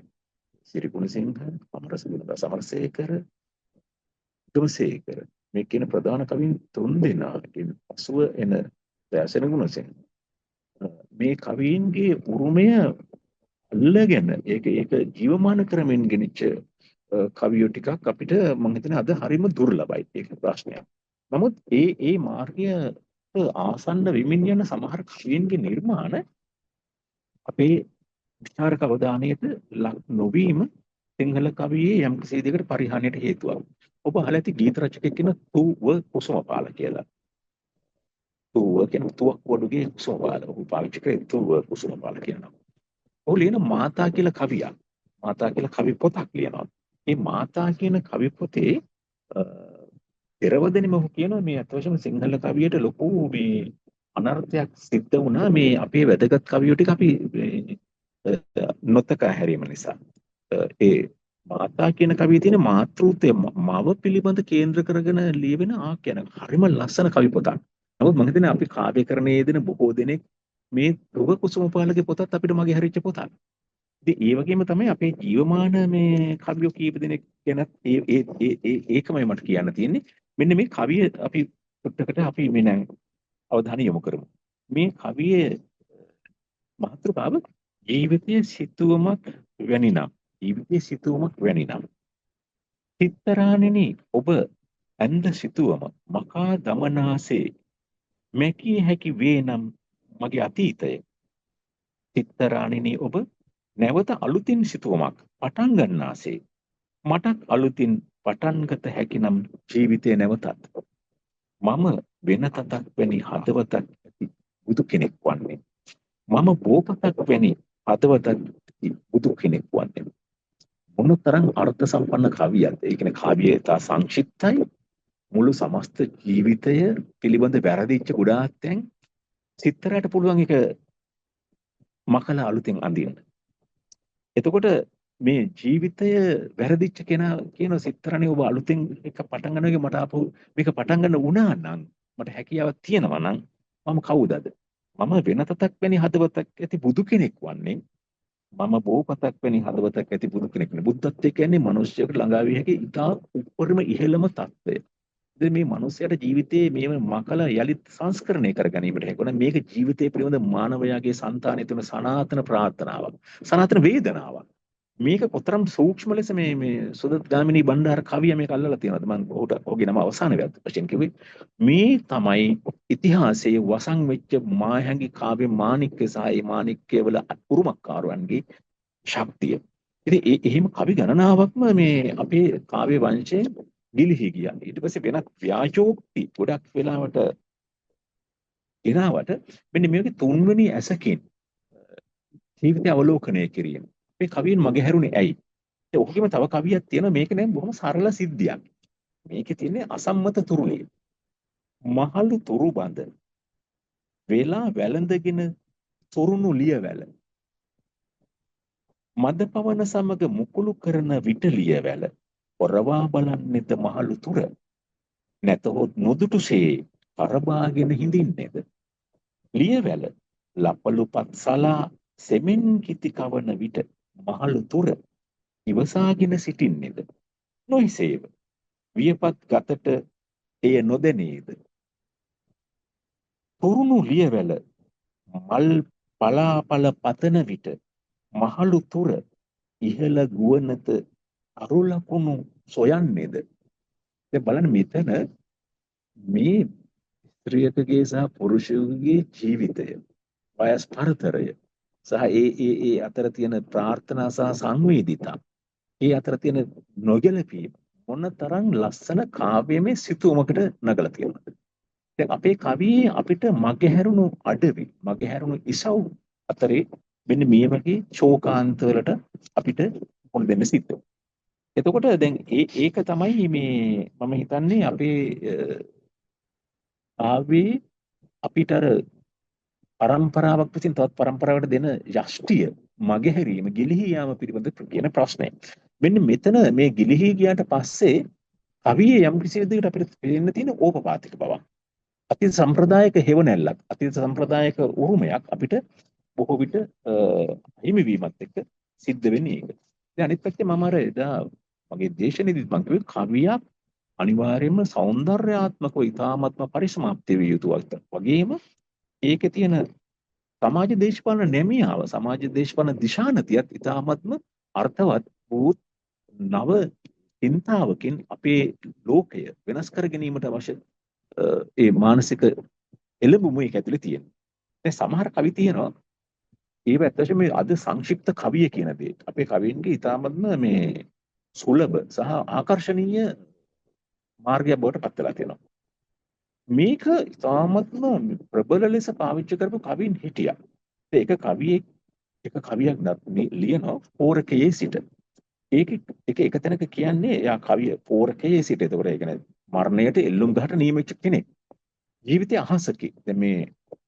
සිරිගුණසිංහ, අමරසේකර, අමරසේකර, වික්‍රමසේකර මේ කියන ප්‍රධාන කවීන් තුන් දෙනාගෙන් පසුව එන දයාසේන ගුණසිංහ මේ කවීන්ගේ උරුමය අල්ලගෙන ඒක ඒක ජීවමාන කරමින් ගෙනිච්ච කවියෝ ටිකක් අපිට මං හිතන්නේ අද හරිම දුර්ලභයි. ඒක ප්‍රශ්නයක්. නමුත් ඒ ඒ මාර්ගයට ආසන්න වෙමින් යන සමහර කවීන්ගේ නිර්මාණ අපේ විචාරක අවධානයට ලක් නොවීම සිංහල කවියේ යම්කිසි විදිහකට පරිහානියට හේතුවක්. ඔබ අහලා ඇති ගීත රචකයෙක් කියන තුව කුසුමපාල කියලා. තුව කියන තුවක් වඩුගේ කුසුමපාල. ඔහු පාවිච්චි කරේ තුව කුසුමපාල කියන නම. ඔහු ලියන මාතා කියලා කවියක්. මාතා කියලා කවි පොතක් ලියනවා. මේ මාතා කියන කවි පොතේ පෙරවදනේම ඔහු කියනවා මේ අත් වශයෙන්ම සිංහල කවියට ලොකු මේ අනර්ථයක් සිද්ධ වුණා මේ අපේ වැදගත් කවියෝ ටික අපි නොතකා හැරීම නිසා. ඒ මාතා කියන කවියේ තියෙන මාතෘත්වය මව පිළිබඳ කේන්ද්‍ර කරගෙන ලියවෙන ආඛ්‍යාන හරිම ලස්සන කවි පොතක්. නමුත් මම හිතන්නේ අපි කාව්‍යකරණයේ යෙදෙන බොහෝ දෙනෙක් මේ ධ්‍රුව කුසුමපාලගේ පොතත් අපිට මගේ හරිච්ච පොතක්. ඉතින් ඒ වගේම තමයි අපේ ජීවමාන මේ කවියෝ කීප දෙනෙක් ගැනත් ඒ ඒ ඒ ඒ ඒකමයි මට කියන්න තියෙන්නේ. මෙන්න මේ කවිය අපි පොඩ්ඩකට අපි මේ දැන් අවධානය යොමු කරමු. මේ කවියේ මාතෘකාව ජීවිතයේ සිතුවමක් වැනි නම්, ජීවිතයේ සිතුවමක් වැනි නම්, සිත්තරාණෙනි ඔබ ඇඳ සිතුවම මකා දමනාසේ මැකිය හැකි වේ නම් මගේ අතීතය. සිත්තරාණෙනි ඔබ නැවත අලුතින් සිතුවමක් පටන් ගන්නාසේ මටත් අලුතින් පටන් ගත හැකි නම් ජීවිතය නැවතත්. මම වෙන තතක් වැනි හදවතක් ඇති බුදු කෙනෙක් වන්නේ. මම බෝපතක් වැනි හදවතක් ඇති බුදු කෙනෙක් වන්නේ. මොනතරම් අර්ථ සම්පන්න කවියක්ද? ඒ කියන්නේ කවිය ඉතා සංක්ෂිප්තයි. මුළු සමස්ත ජීවිතය පිළිබඳ වැරදිච්ච ගොඩාක් තැන් සිත්තරාට පුළුවන් එක මකලා අලුතෙන් අඳින්න. එතකොට මේ ජීවිතය වැරදිච්ච කෙනා කියන සිත්තරනේ ඔබ අලුතෙන් එක පටන් ගන්න එක මට ආපහු මේක පටන් ගන්න වුණා නම් මට හැකියාවක් තියෙනවා නම් මම කවුද අද? මම වෙන තතක් වැනි හදවතක් ඇති බුදු කෙනෙක් වන්නේ. මම බෝපතක් වැනි හදවතක් ඇති බුදු කෙනෙක් නෙවෙයි. බුද්ධත්වය කියන්නේ මිනිස්සුන්ට ළඟා විය හැකි ඉතා උපරිම ඉහළම තත්ත්වය. ඉතින් මේ මිනිස්සයාට ජීවිතයේ මේව මකලා යලිත් සංස්කරණය කර ගැනීමට හැකියි. මේක ජීවිතය පිළිබඳ මානවයාගේ సంతානය තුන සනාතන ප්‍රාර්ථනාවක්. සනාතන වේදනාවක්. මේක කොතරම් සූක්ෂම ලෙස මේ මේ සුදත් ගාමිණී බණ්ඩාර කවිය මේක අල්ලලා තියෙනවද? මම ඔහුට ඔහුගේ නම අවසාන වශයෙන් කිව්වේ. මේ තමයි ඉතිහාසයේ වසන් වෙච්ච මාහැඟි කාව්‍ය මාණික්‍ය සහ ඒ මාණික්‍ය වල උරුමකාරයන්ගේ ශක්තිය. ඉතින් ඒ එහෙම කවි ගණනාවක්ම මේ අපේ කාව්‍ය වංශයේ ගිලිහි ගියා. ඊට පස්සේ වෙනත් ව්‍යාජෝක්ති ගොඩක් වෙලාවට ගෙනාවට මෙන්න මේ වගේ තුන්වෙනි ඇසකින් ජීවිතය අවලෝකනය කිරීම. මේ කවියෙන් මගේ හැරුණේ ඇයි? ඒ ඔහුගේම තව කවියක් තියෙනවා. මේක නෑ, බොහොම සරල සිද්ධියක්. මේකේ තියෙන්නේ අසම්මත තුරුලිය. මහලු තුරු බඳ වෙලා වැළඳගෙන තුරුණු ලියවැල මද පවන සමග මුකුළු කරන විට ලියවැල පොරවා බලන්නෙද මහලු තුර, නැතහොත් නොදුටුසේ කරබාගෙන හිඳින්නේද? ලියවැල ලපලුපත් සලා සෙමෙන් කිති කවන විට මහලු තුර ඉවසාගෙන සිටින්නේද? නොයිසේව වියපත් ගතට එය නොදැනේද? තුරුණු ලියවැල මල් පලාපල පතන විට මහලු තුර ඉහළ ගුවනත අරුලකුණු සොයන්නේද? දැන් බලන්න, මෙතන මේ ස්ත්‍රියකගේ සහ පුරුෂයෙකුගේ ජීවිතය, වයස් පරතරය සහ ඒ ඒ ඒ අතර තියෙන ප්‍රාර්ථනා සහ සංවේදිතා, ඒ අතර තියෙන නොගැලපීම මොන තරම් ලස්සන කාව්‍යමය සිතුවමකට නගලා තියෙනවද? දැන් අපේ කවියේ අපිට මගහැරුණු අඩවි, මගහැරුණු ඉසව් අතරේ මෙන්න මේ වගේ ශෝකාන්ත වලට අපිට මුහුණ දෙන්න සිද්ධ වෙනවා. එතකොට දැන් ඒක තමයි මේ මම හිතන්නේ අපේ කාව්‍යයේ අපිට අර පරම්පරාවක් විසින් තවත් පරම්පරාවකට දෙන යෂ්ටිය මගහැරීම, ගිලිහි යාම පිළිබඳ කියන ප්‍රශ්නය. මෙන්න මෙතන මේ ගිලිහි ගියාට පස්සේ කවියේ යම් කිසි විදිහකට අපිට පේන්න තියෙන ඕපපාතික බවක්. අතීත සම්ප්‍රදායක හේවණැල්ලක්, අතීත සම්ප්‍රදායක උරුමයක් අපිට බොහෝ විට හිමි වීමත් එක්ක සිද්ධ වෙන්නේ ඒක. දැන් අනිත් පැත්තේ මම අර එදා මගේ දේශනයේදීත් මම කිව්වේ කවියක් අනිවාර්යයෙන්ම සෞන්දර්යාත්මකව ඉතාමත්ම පරිසමාප්ති විය යුතු වගේම ඒකේ තියෙන සමාජ දේශපාලන නැමියාව, සමාජ දේශපාලන දිශානතියත් ඉතාමත්ම අර්ථවත් වූ නව චින්තාවකින් අපේ ලෝකය වෙනස් කර ගැනීමට අවශ්‍ය ඒ මානසික එළඹුම ඒක ඇතුලේ තියෙනවා. දැන් සමහර කවි තියෙනවා, ඒව ඇත්ත වශයෙන්ම මේ අද සංක්ෂිප්ත කවිය කියන දේ අපේ කවීන්ගේ ඉතාමත්ම මේ සුලභ සහ ආකර්ශනීය මාර්ගයක් බවට පත් වෙලා තියෙනවා. මේක ඉතාමත්ම ප්‍රබල ලෙස පාවිච්චි කරපු කවීන් හිටියා. ඒක කවියෙක් එක කවියක් ලියනවා පෝරකයේ සිට. ඒක එක එක තැනක කියන්නේ එයා කවිය පෝරකයේ සිට. එතකොට ඒ කියන්නේ මරණයට එල්ලුම් ගහට නියම වෙච්ච කෙනෙක්. ජීවිතය අහසකි. දැන් මේ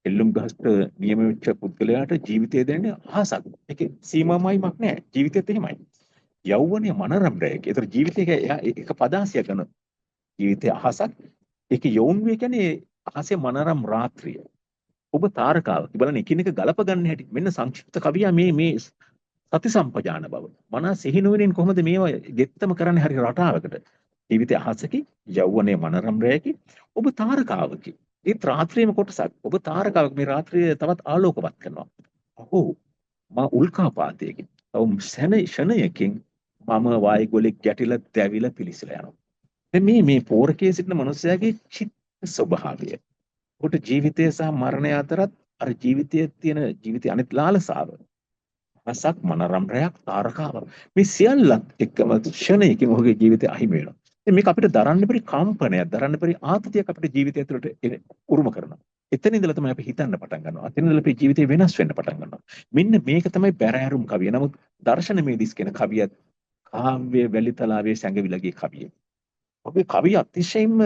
එල්ලුම් ගහට නියම වෙච්ච පුද්ගලයාට ජීවිතය දෙන්නේ අහසක්. ඒකේ සීමාමයිමක් නෑ. ජීවිතයත් එහෙමයි. යෞවනය මනරම් රැයක. ඒතර ජීවිතයක එයා එක පදාසියක් ගන්න. ජීවිතය අහසක්. ඒක යොවුන් වේ කියන්නේ අහසේ මනරම් රාත්‍රිය. ඔබ තාරකාව. බලන්න එකිනෙක ගලප ගන්න හැටි. මෙන්න සංක්ෂිප්ත කවියා මේ මේ සති සම්පජාන බව. මනා සිහිනුවණින් කොහොමද මේවා ගෙත්තම කරන්නේ හරි රටාවකට. ජීවිතය අහසකි, යෞවනයේ මනරම් රැයකි, ඔබ තාරකාවකි. ඒත් රාත්‍රියේම කොටසක්. ඔබ තාරකාවක්, මේ රාත්‍රිය තවත් ආලෝකවත් කරනවා. අහෝ මා උල්කාපාතයකින්. තව ක්ෂණයකින් මම වායුගෝලෙක් ගැටිලා දැවිලා පිලිසලා යනවා. දැන් මේ මේ පෝරකයේ සිටින මනුස්සයාගේ චිත්ත ස්වභාවය. ඔහුට ජීවිතය සහ මරණය අතරත් අර ජීවිතයේ තියෙන ජීවිතයේ අනිත් ලාලසාව. අහසක්, මනරම් රැයක්, තාරකාවක්. මේ සියල්ලත් එක්කම ක්ෂණයකින් ඔහුගේ ජීවිතය අහිමි වෙනවා. ඉතින් මේක අපිට දරන්න බැරි කම්පනයක්, දරන්න බැරි ආතතියක් අපිට ජීවිතය ඇතුළට උරුම කරනවා. එතන ඉඳලා තමයි අපි හිතන්න පටන් ගන්නවා. එතන ඉඳලා අපේ ජීවිතේ වෙනස් වෙන්න පටන් ගන්නවා. මෙන්න මේක තමයි බැරෑරුම් කවිය. නමුත් දර්ශන මේදිස් කියන කවියත් කාව්‍ය වැලිතලාවේ සැඟවිලා ගිය කවිය. ඔබේ කවිය අතිශයින්ම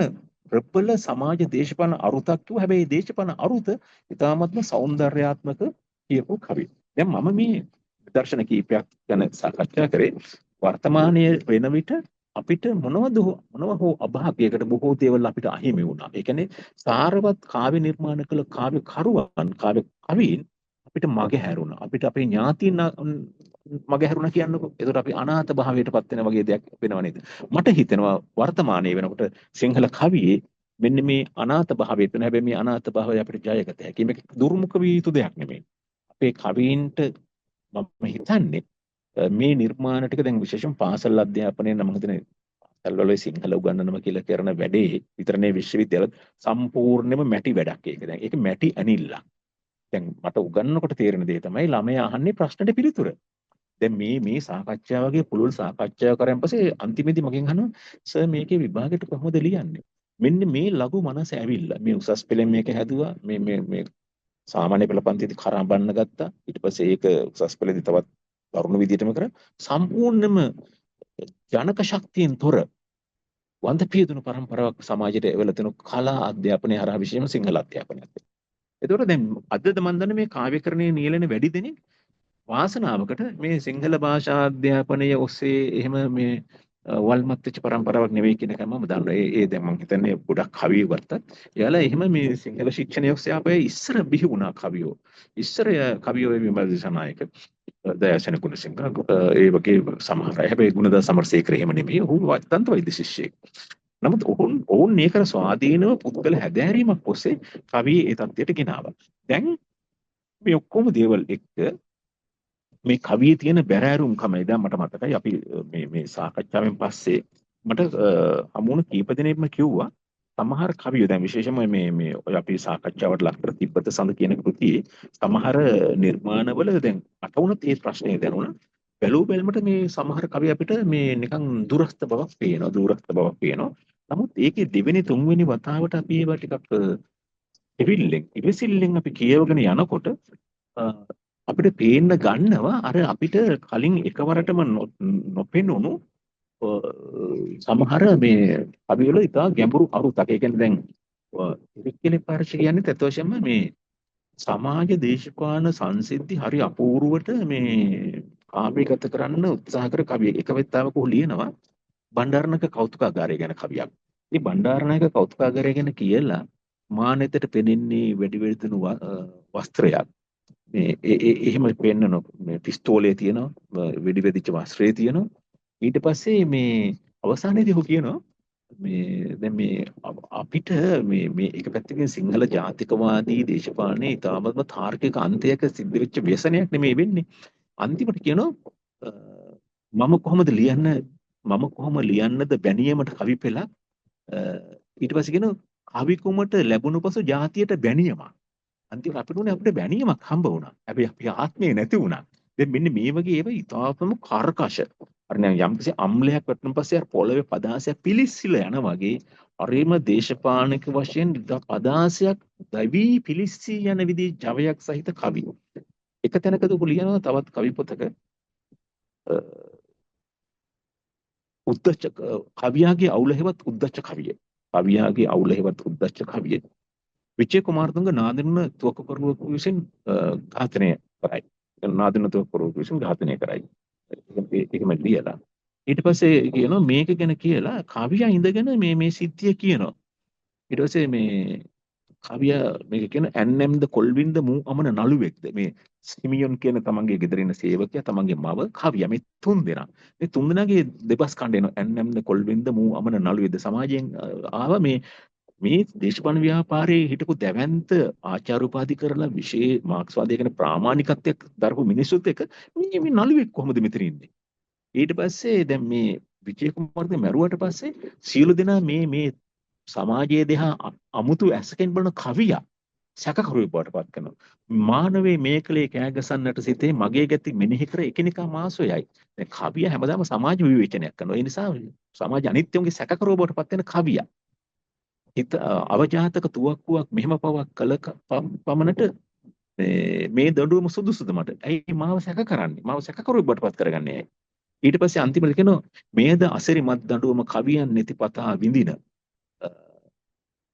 ප්‍රබල සමාජ දේශපාලන අරුතක් කිව්ව. හැබැයි මේ දේශපාලන අරුත ඉතාමත්ම සෞන්දර්යාත්මක කියපු කවිය. දැන් මම මේ දර්ශන කීපයක් ගැන සාකච්ඡා කරේ. වර්තමානයේ වෙන විට අපිට මොනවද මොනව හෝ අභාග්‍යයකට බොහෝ දේවල් අපිට අහිමි වුණා. ඒ කියන්නේ සාරවත් කාව්‍ය නිර්මාණ කළ කාව්‍ය කරුවන්, කාව්‍ය කවීන් අපිට මග හැරුණා. අපිට අපේ ඥාතීන් මග හැරුණා කියන්නකෝ. ඒතකොට අපි අනාථ භාවයට පත් වෙන වගේ දෙයක් වෙනව නේද? මට හිතෙනවා වර්තමානයේ වෙනකොට සිංහල කවියේ මෙන්න මේ අනාථ භාවය තුන. හැබැයි මේ අනාථ භාවය අපිට ජයගත හැකි. මේක දුර්මුඛ විය යුතු දෙයක් නෙමෙයි. අපේ කවීන්ට මම හිතන්නේ මේ නිර්මාණ ටික දැන් විශේෂයෙන් පාසල් අධ්‍යාපනයේ නම් හිතන්නේ පාසල් වල සිංහල උගන්වනවා කියලා කරන වැඩේ විතරනේ විශ්වවිද්‍යාල සම්පූර්ණයෙන්ම මැටි වැඩක් ඒක. දැන් ඒක මැටි ඇනිල්ලක්. දැන් මට උගන්වනකොට තේරෙන දේ තමයි ළමයා අහන්නේ ප්‍රශ්නට පිළිතුර. දැන් මේ මේ සාකච්ඡාව වගේ පුළුල් සාකච්ඡාවක් කරන් පස්සේ අන්තිමේදී මගෙන් අහනවා සර් මේකේ විභාගෙට කොහොමද ලියන්නේ? මෙන්න මේ ලඝු මනස ඇවිල්ලා මේ උසස් පෙළෙන් මේක හැදුවා, මේ මේ මේ සාමාන්‍ය පෙළ පන්තියේදී කරඹන්න ගත්තා. ඊට පස්සේ ඒක උසස් පෙළේදී තවත් දරුණු විදියටම කරා. සම්පූර්ණයෙන්ම ජනක ශක්තියෙන් තොර වන්ද පියදුණු පරම්පරාවක් සමාජයට එවලා තියෙන කලා අධ්‍යාපනය හරහා, විශේෂයෙන්ම සිංහල අධ්‍යාපනයත්. එතකොට දැන් අදද මන් දන්නේ මේ කාව්‍යකරණයේ නියැලෙන වැඩි දෙනෙක් වාසනාවකට මේ සිංහල භාෂා අධ්‍යාපනය ඔස්සේ එහෙම මේ වල්මත් වෙච්ච පරම්පරාවක් නෙවෙයි කියන එක මම දන්නවා. ඒ ඒ දැන් මං හිතන්නේ ගොඩක් කවියෝ ගත්තත් එයාලා එහෙම මේ සිංහල ශික්ෂණය ඔස්සේ ආපේ ඉස්සර බිහි වුණා කවියෝ. ඉස්සර කවියෝ විමල් දිසානායක, දයාසෙන ගුණසිංහ, ඒ වගේ සමහර අය. හැබැයි ගුණදාස සමරසේකර එහෙම නෙමෙයි. ඔහු දන්ත වෛද්‍ය ශිෂ්‍යයෙක්. නමුත් ඔවුන් ඔවුන් ඒකට ස්වාධීනව පුද්ගල හැදෑරීමක් ඔස්සේ කවියේ ඒ තත්ත්වයට ගෙනාවා. දැන් මේ ඔක්කොම දේවල් එක්ක මේ කවියේ තියෙන බැරෑරුම්කම එදා මට මතකයි අපි මේ මේ සාකච්ඡාවෙන් පස්සේ මට හමු වුණ කීප දෙනෙක්ම කිව්වා සමහර කවියෝ දැන් විශේෂයෙන්ම මේ මේ ඔය අපි සාකච්ඡාවට ලක් කර තිබ්බත සඳ කියන කෘතියේ සමහර නිර්මාණවල දැන් මට වුණත් ඒ ප්‍රශ්නය දැනුණා. බැලූ බැලමට මේ සමහර කවි අපිට මේ නිකන් දුරස්ත බවක් පේනවා, දුරස්ත බවක් පේනවා. නමුත් ඒකේ දෙවෙනි තුන්වෙනි වතාවට අපි ඒවා ටිකක් එවිල්ලෙන් ඉවසිල්ලෙන් අපි කියවගෙන යනකොට අපිට පේන්න ගන්නවා අර අපිට කලින් එකවරටම නොපෙනුණු සමහර මේ කවි වල ඉතා ගැඹුරු අරුතක්. ඒ කියන්නේ දැන් ඉරික්කලේ පාරශ කියන්නේ ඇත්ත වශයෙන්ම මේ සමාජ දේශපාලන සංසිද්ධි හරි අපූර්වට මේ කාව්‍යගත කරන්න උත්සාහ කර කවියෙක්. එක වෙත්තාවක ඔහු ලියනවා බණ්ඩාරනායක කෞතුකාගාරය ගැන කවියක්. මේ බණ්ඩාරනායක කෞතුකාගාරය ගැන කියලා මානෙතට පෙනෙන්නේ වැඩි වෙඩුණු වස්ත්‍රයක්. මේ ඒ එහෙම පෙන්නන මේ පිස්තෝලය තියෙනවා, වෙඩි වෙදිච්ච වස්ත්‍රය තියෙනවා. ඊට පස්සේ මේ අවසානයේදී ඔහු කියනවා මේ දැන් මේ අපිට මේ මේ එක පැත්තකින් සිංහල ජාතිකවාදී දේශපාලනයේ ඉතාමත්ම තාර්කික අන්තයක සිද්ධ වෙච්ච ව්‍යසනයක් නෙමෙයි වෙන්නේ. අන්තිමට කියනවා මම කොහොමද ලියන්න, මම කොහොම ලියන්නද බැනියමට කවි පෙළක්. ඊට පස්සේ කියනවා කවි කුමට ලැබුණු පසු ජාතියට බැනියමක්. අන්තිමට අපිට උනේ අපිට බැනියමක් හම්බ වුණා. හැබැයි අපේ ආත්මය නැති වුණා. දැන් මෙන්න මේ වගේ ඒවා ඉතාමත්ම කර්කශ. අර නිකන් යම්කිසි අම්ලයක් වැටුණ පස්සේ අර පොළවේ පදාසයක් පිලිස්සිලා යන වගේ හරිම දේශපාලනික වශයෙන් පදාසයක් දවි පිලිස්සී යන විදිහේ ජවයක් සහිත කවි. එක තැනකදී ඔහු ලියනවා තවත් කවි පොතක උද්දච්ච කවියාගේ අවුල හෙවත් උද්දච්ච කවිය. කවියාගේ අවුල හෙවත් උද්දච්ච කවිය. විජය කුමාරතුංග නාදනුන තුවක්කුකරුවෙකු විසින් ඝාතනය කරයි. නාදනුන තුවක්කුකරුවෙකු විසින් ඝාතනය කරයි. එහෙම ලියලා ඊට පස්සේ කියනවා මේක ගැන කියලා කවියා ඉඳගෙන මේ මේ සිද්ධිය කියනවා. ඊට පස්සේ මේ කවියා මේක කියන ඇන්නම්ද කොල්වින්ද මූ අමන නළුවෙක්ද, මේ සිමියොන් කියන තමන්ගේ ගෙදර ඉන්න සේවකයා, තමන්ගේ මව, කවියා, මේ තුන් දෙනා. මේ තුන් දෙනාගේ දෙබස් කණ්ඩ එනවා. ඇන්නම්ද කොල්වින්ද මූ අමන නළුවෙක්ද. සමාජයෙන් ආව මේ මේ දේශපාලන ව්‍යාපාරයේ හිටපු දැවැන්ත ආචාර උපාධි කරලා විශේෂ මාක්ස්වාදය ගැන ප්‍රාමාණිකත්වයක් දරපු මිනිස්සුත් එක්ක මේ මේ නළුවෙක් කොහොමද මෙතන ඉන්නේ? ඊට පස්සේ දැන් මේ විජය කුමාරතුංග මැරුවට පස්සේ සියලු දෙනා මේ මේ සමාජයේ දෙහා අමුතු ඇසකින් බලන කවියා සැකකරුවෙක් බවට පත් කරනවා. මානවයේ මේ කලේ කෑගසන්නට සිතේ මගේ ගැති මෙනෙහි කර එකිනෙකා මාසොයයි. දැන් කවිය හැමදාම සමාජ විවේචනයක් කරනවා. ඒ නිසා සමාජ අනිත්‍යුන්ගේ සැකකරුව බවට පත් වෙන කවියා. හිත අවජාතක තුවක්කුවක් මෙහෙම පවක් කළ පමණට මේ දඬුවම සුදුසුද මට? ඇයි මාව සැක කරන්නේ? මාව සැකකරුවෙක් බවට පත් කරගන්නේ ඇයි? ඊට පස්සේ අන්තිමට කියනවා මේද අසිරිමත් දඬුවම කවියන් නෙතිපතා විඳින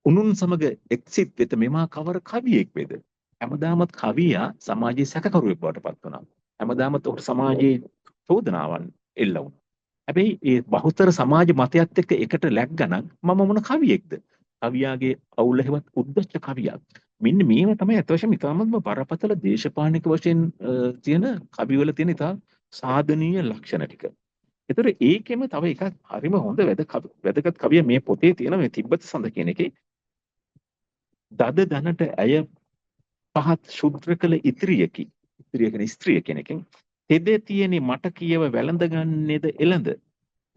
උනුන් සමග එක්සිත් වෙත මෙමා කවර කවියෙක් වේද? හැමදාමත් කවියා සමාජයේ සැකකරුවෙක් බවට පත් වුණා. හැමදාමත් ඔහුට සමාජයේ චෝදනාවන් එල්ල වුණා. හැබැයි ඒ බහුතර සමාජ මතයත් එක්ක එකට läග්ගනම් මම මොන කවියෙක්ද? කවියාගේ අවුල හෙවත් උද්දච්ච කවියක්. මෙන්න මේව තමයි අත වශයෙන්ම ඉතාමත්ම බරපතල දේශපාලනික වශයෙන් තියෙන කවිවල තියෙන ඉතා සාධනීය ලක්ෂණ ටික. ඒතර ඒකෙම තව එකක් හරිම හොඳ වැදගත් කවිය මේ පොතේ තියෙන මේ තිබ්බත සඳ කියන එකේ දද දනට ඇය පහත් ශුද්‍ර කළ ඉත්‍රියකි. ඉත්‍රිය කියන්නේ ස්ත්‍රිය කියන එකෙන් තෙදේ තියෙන්නේ මට කියව වැළඳ ගන්නේද එළඳ.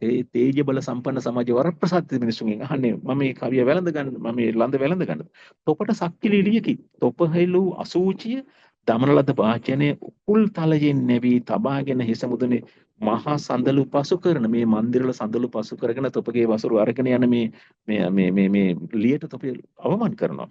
ඒ තේජ බල සම්පන්න සමාජ වරප්‍රසාද මිනිසුන්ගෙන් අහන්නේ මම මේ කවිය වැළඳ ගන්න, මම මේ ළඳ වැළඳ ගන්නද? තොපට සක්කිලි ලියකි. තොප හෙළූ අසූචිය දමන ලද වාචනය උකුල් තලයෙන් නැවී තබාගෙන හිස මුදුනේ මහා සඳලු පසු කරන මේ මන්දිරවල සඳලු පසු කරගෙන තොපගේ වසුරු අරගෙන යන මේ මේ මේ මේ මේ ලියට තොප අවමන් කරනවා.